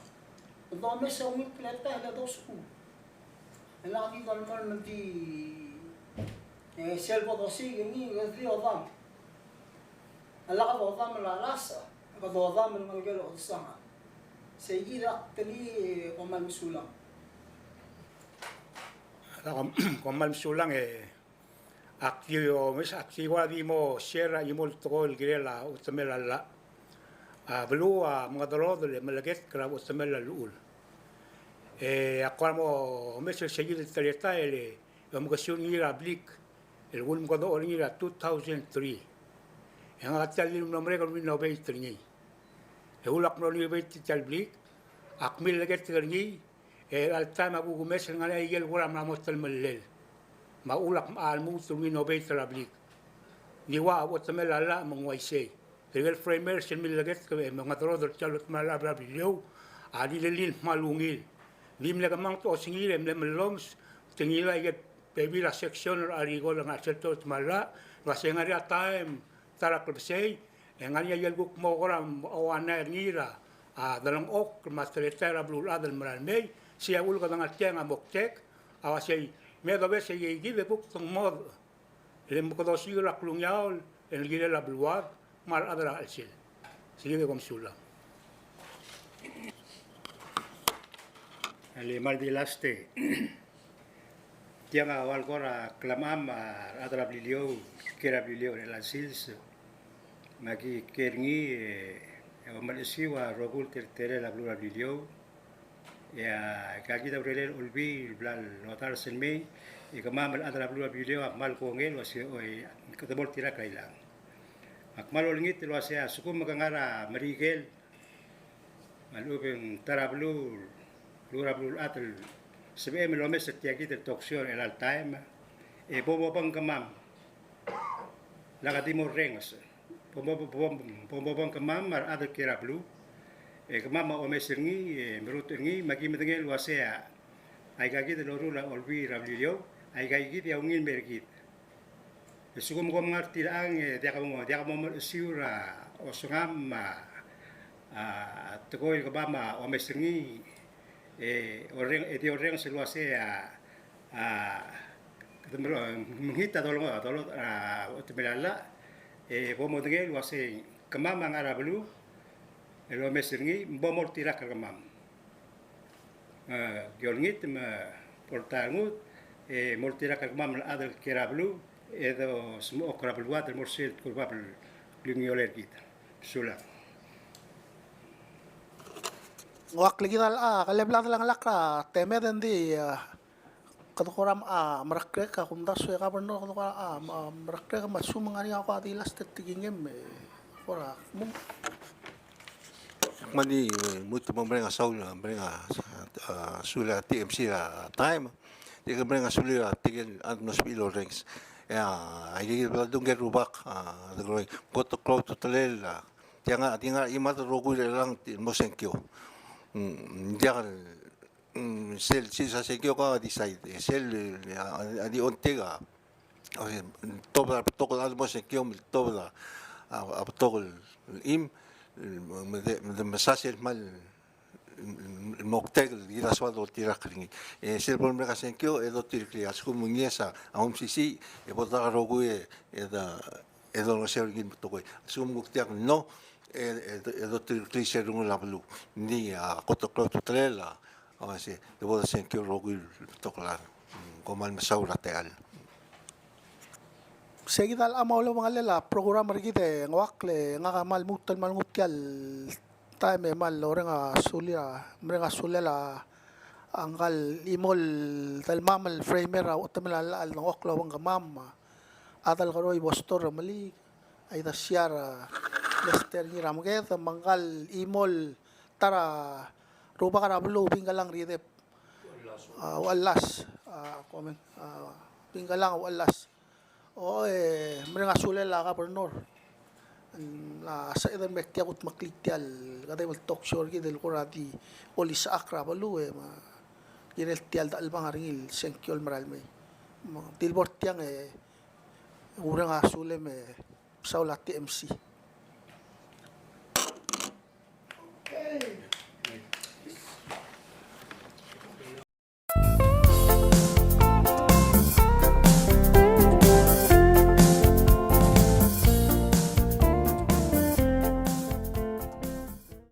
Domes a ungil teletael el dosukul. E lak di dolemolem el di, e, sel bo dosiik er ngii e di odam. A lak dodam el lasech, e kede odam el ngelekel a odesangel. Sei kid a ak telii, e, kom kmal mesulang. Kom kmal mesulang, e, ak di omes, ak di ua di mo share a chimo el tekoi el kirel a uchetemel a llach. A beluu a mengederodel e meleketk er a uchetemel a llechul. E ak kora mo omes er sei kid el teletael e omekesiu er ngii er a blik el ulemekedoch er ngii er a two thousand three. E ngak a tia el di mlo merek el renovate er ngii. E ulak mlo renovate tia el blik, ak milleketk er ngii, e er a chelecha el taem a kuk omes el ngar er ngii a ikel kora mla mo telemellel. Me a ulak mechar el lmuut el renovate er a blik. Ng di ua a uchetemel a llach me ng uaisei. Tirke el framers el milleketk e mengederodel er tia el uchetemel a llach er a Beliliou a rirellii el kmal ungil. Ng di mle kemanget a osengir e mle mellomes, te ngilai a ikel bebil a section er a Rikol el ngar er sel uchetemel a llach, el uasei ngar er ngii a taem ta er a klebesei, e ngar er ngii a ikel kuk mo kora oanai er ngii er a, a, delengchokl me a teletael er a beluulechad el merael mei, sei a uchul kede ngar tiang a moktek, a uasei me dobes a ikei kid e kuk tengmodech. Le mekdosiik er a klungiaol el kirel a beluad me a rechad er a chelsel. Sei kid e kom sulang. Ale kmal di last e. Tiang a ua el kora klemam a rechad er a Beliliou, kiei er a Beliliou er chelecha el sils. Me aki kiei er ngii e, e omelechesiu a rokui el teletelel a beluu er a Beliliou. E a, aika kid a urerel Olbiil el bla lodars el mei, e kemam el chad er a beluu er a Beliliou a kmal kongei el uasei, oi, kede mo er tirka el ilang. Me ak kmal olengit el uasei a lsekum ke ngar er a Merikel, me a lechub e ng ta er a beluu, beluu er a beluulechad el sebechem el omes er tia kid el talk show er chelecha el taem, e bo mobeng kemam. Lak di mo rrenges. Bo mo, bo, bo, bo mobeng kemam me a rechad el kiei er a beluu. E kemam a omes er ngii, e merutech er ngii, me aki medengei el uasei a, aika kid el loruul a Olbiil er a Beliliou, aika kid a ungil mei er kid. E lsekum kom ngar tirkang e diak mo, diak mo melechesiu er a osengam me a, a, tekoi el kemam a omes er ngii, e orreng, e di orrenges el uasei a, a, Kede mlo, mengit a dolong, a dolong, a, otemel a llach, e bo modengei el uasei kemam a ngar er a beluu, el omes er ngii, me bo moltirakl er kemam. E, ki olengit me bo lta el nguu, e, moltirakl er kemam el chad el kiei er a beluu, e dosmechokl er a beluad el mo er sel kurbab el klungiolel kid. Sulang. Ng ua kid a, a, kele bla delang lak a temed e ng di, a, kede kora, a, merekrek a kumdasu e governor, kede kora, a, merekrek me a sum ng ngar er ngii a kora di last e tekingem e kora mong. Ak mle di, e, lmuut el mo mereng a saul, mereng a, a, sulir a T M C er a taem. Tirke el mereng a sulir a tirke el chad el mlo sebechir el orrenges. E a, aike el bla dung el rubak, a, de growing. Kot el klou a ultutelel, a, tia ngar, tia ngar, chimad el rokui er chelechang el mo sengkio. Mm, diak el, mm, sel, sel sa sengkio ko a decide. E sel, a, a di ongtik a, a, tobed a betok el chad el mo sengkio, me tobed a, a, a betok el chim, me de, me de mesa sel kmal el moktek el kid a soad el oltirakl er ngii. E sel bo lemerek a sengkio e dotireklii. A lsekum ng yes a, a, omsisiich, e bo dak el rokui e, e de, e dolengeseu er ngii el tekoi. A lsekum ng kuk diak el no, e, e, e dotireklii sel rengul a beluu. Ng di, a, kot el klou a ultutelel a, a, uase, de bo de sengkio el rokui el betok el chad. Mm, kom kmal mesaul er a techall. Sei kid a locha mo ulebengall a program er kid e ng ua kle ngak a kmal lmuut el kmal nguu tia el taem e kmal oreng a sulir a, mereng a sulel a ngka el chimo el delemam el framer a uchetemel a llach el dengchokl a obengkemam, a Adelkeroi Pastor Remeliik, a Idasiar, a, Lester Ngirameked, me ngka el chimo el ta er a rubak er a beluu Bingkelang Ridep, a, Uchelas, a, komen, a, Bingkelang Uchelas. O, e, mereng a sulel a governor. Ng mla sebeched el me tia kudmeklii tia el kedeb el talk show er kid el kora di olisechakl er a beluu, e, me kirel tia el dechelebangel er ngii el sengkio el merael mei. Me ng di le bo er tiang e, ureng a sulem e, mesaul a T M C.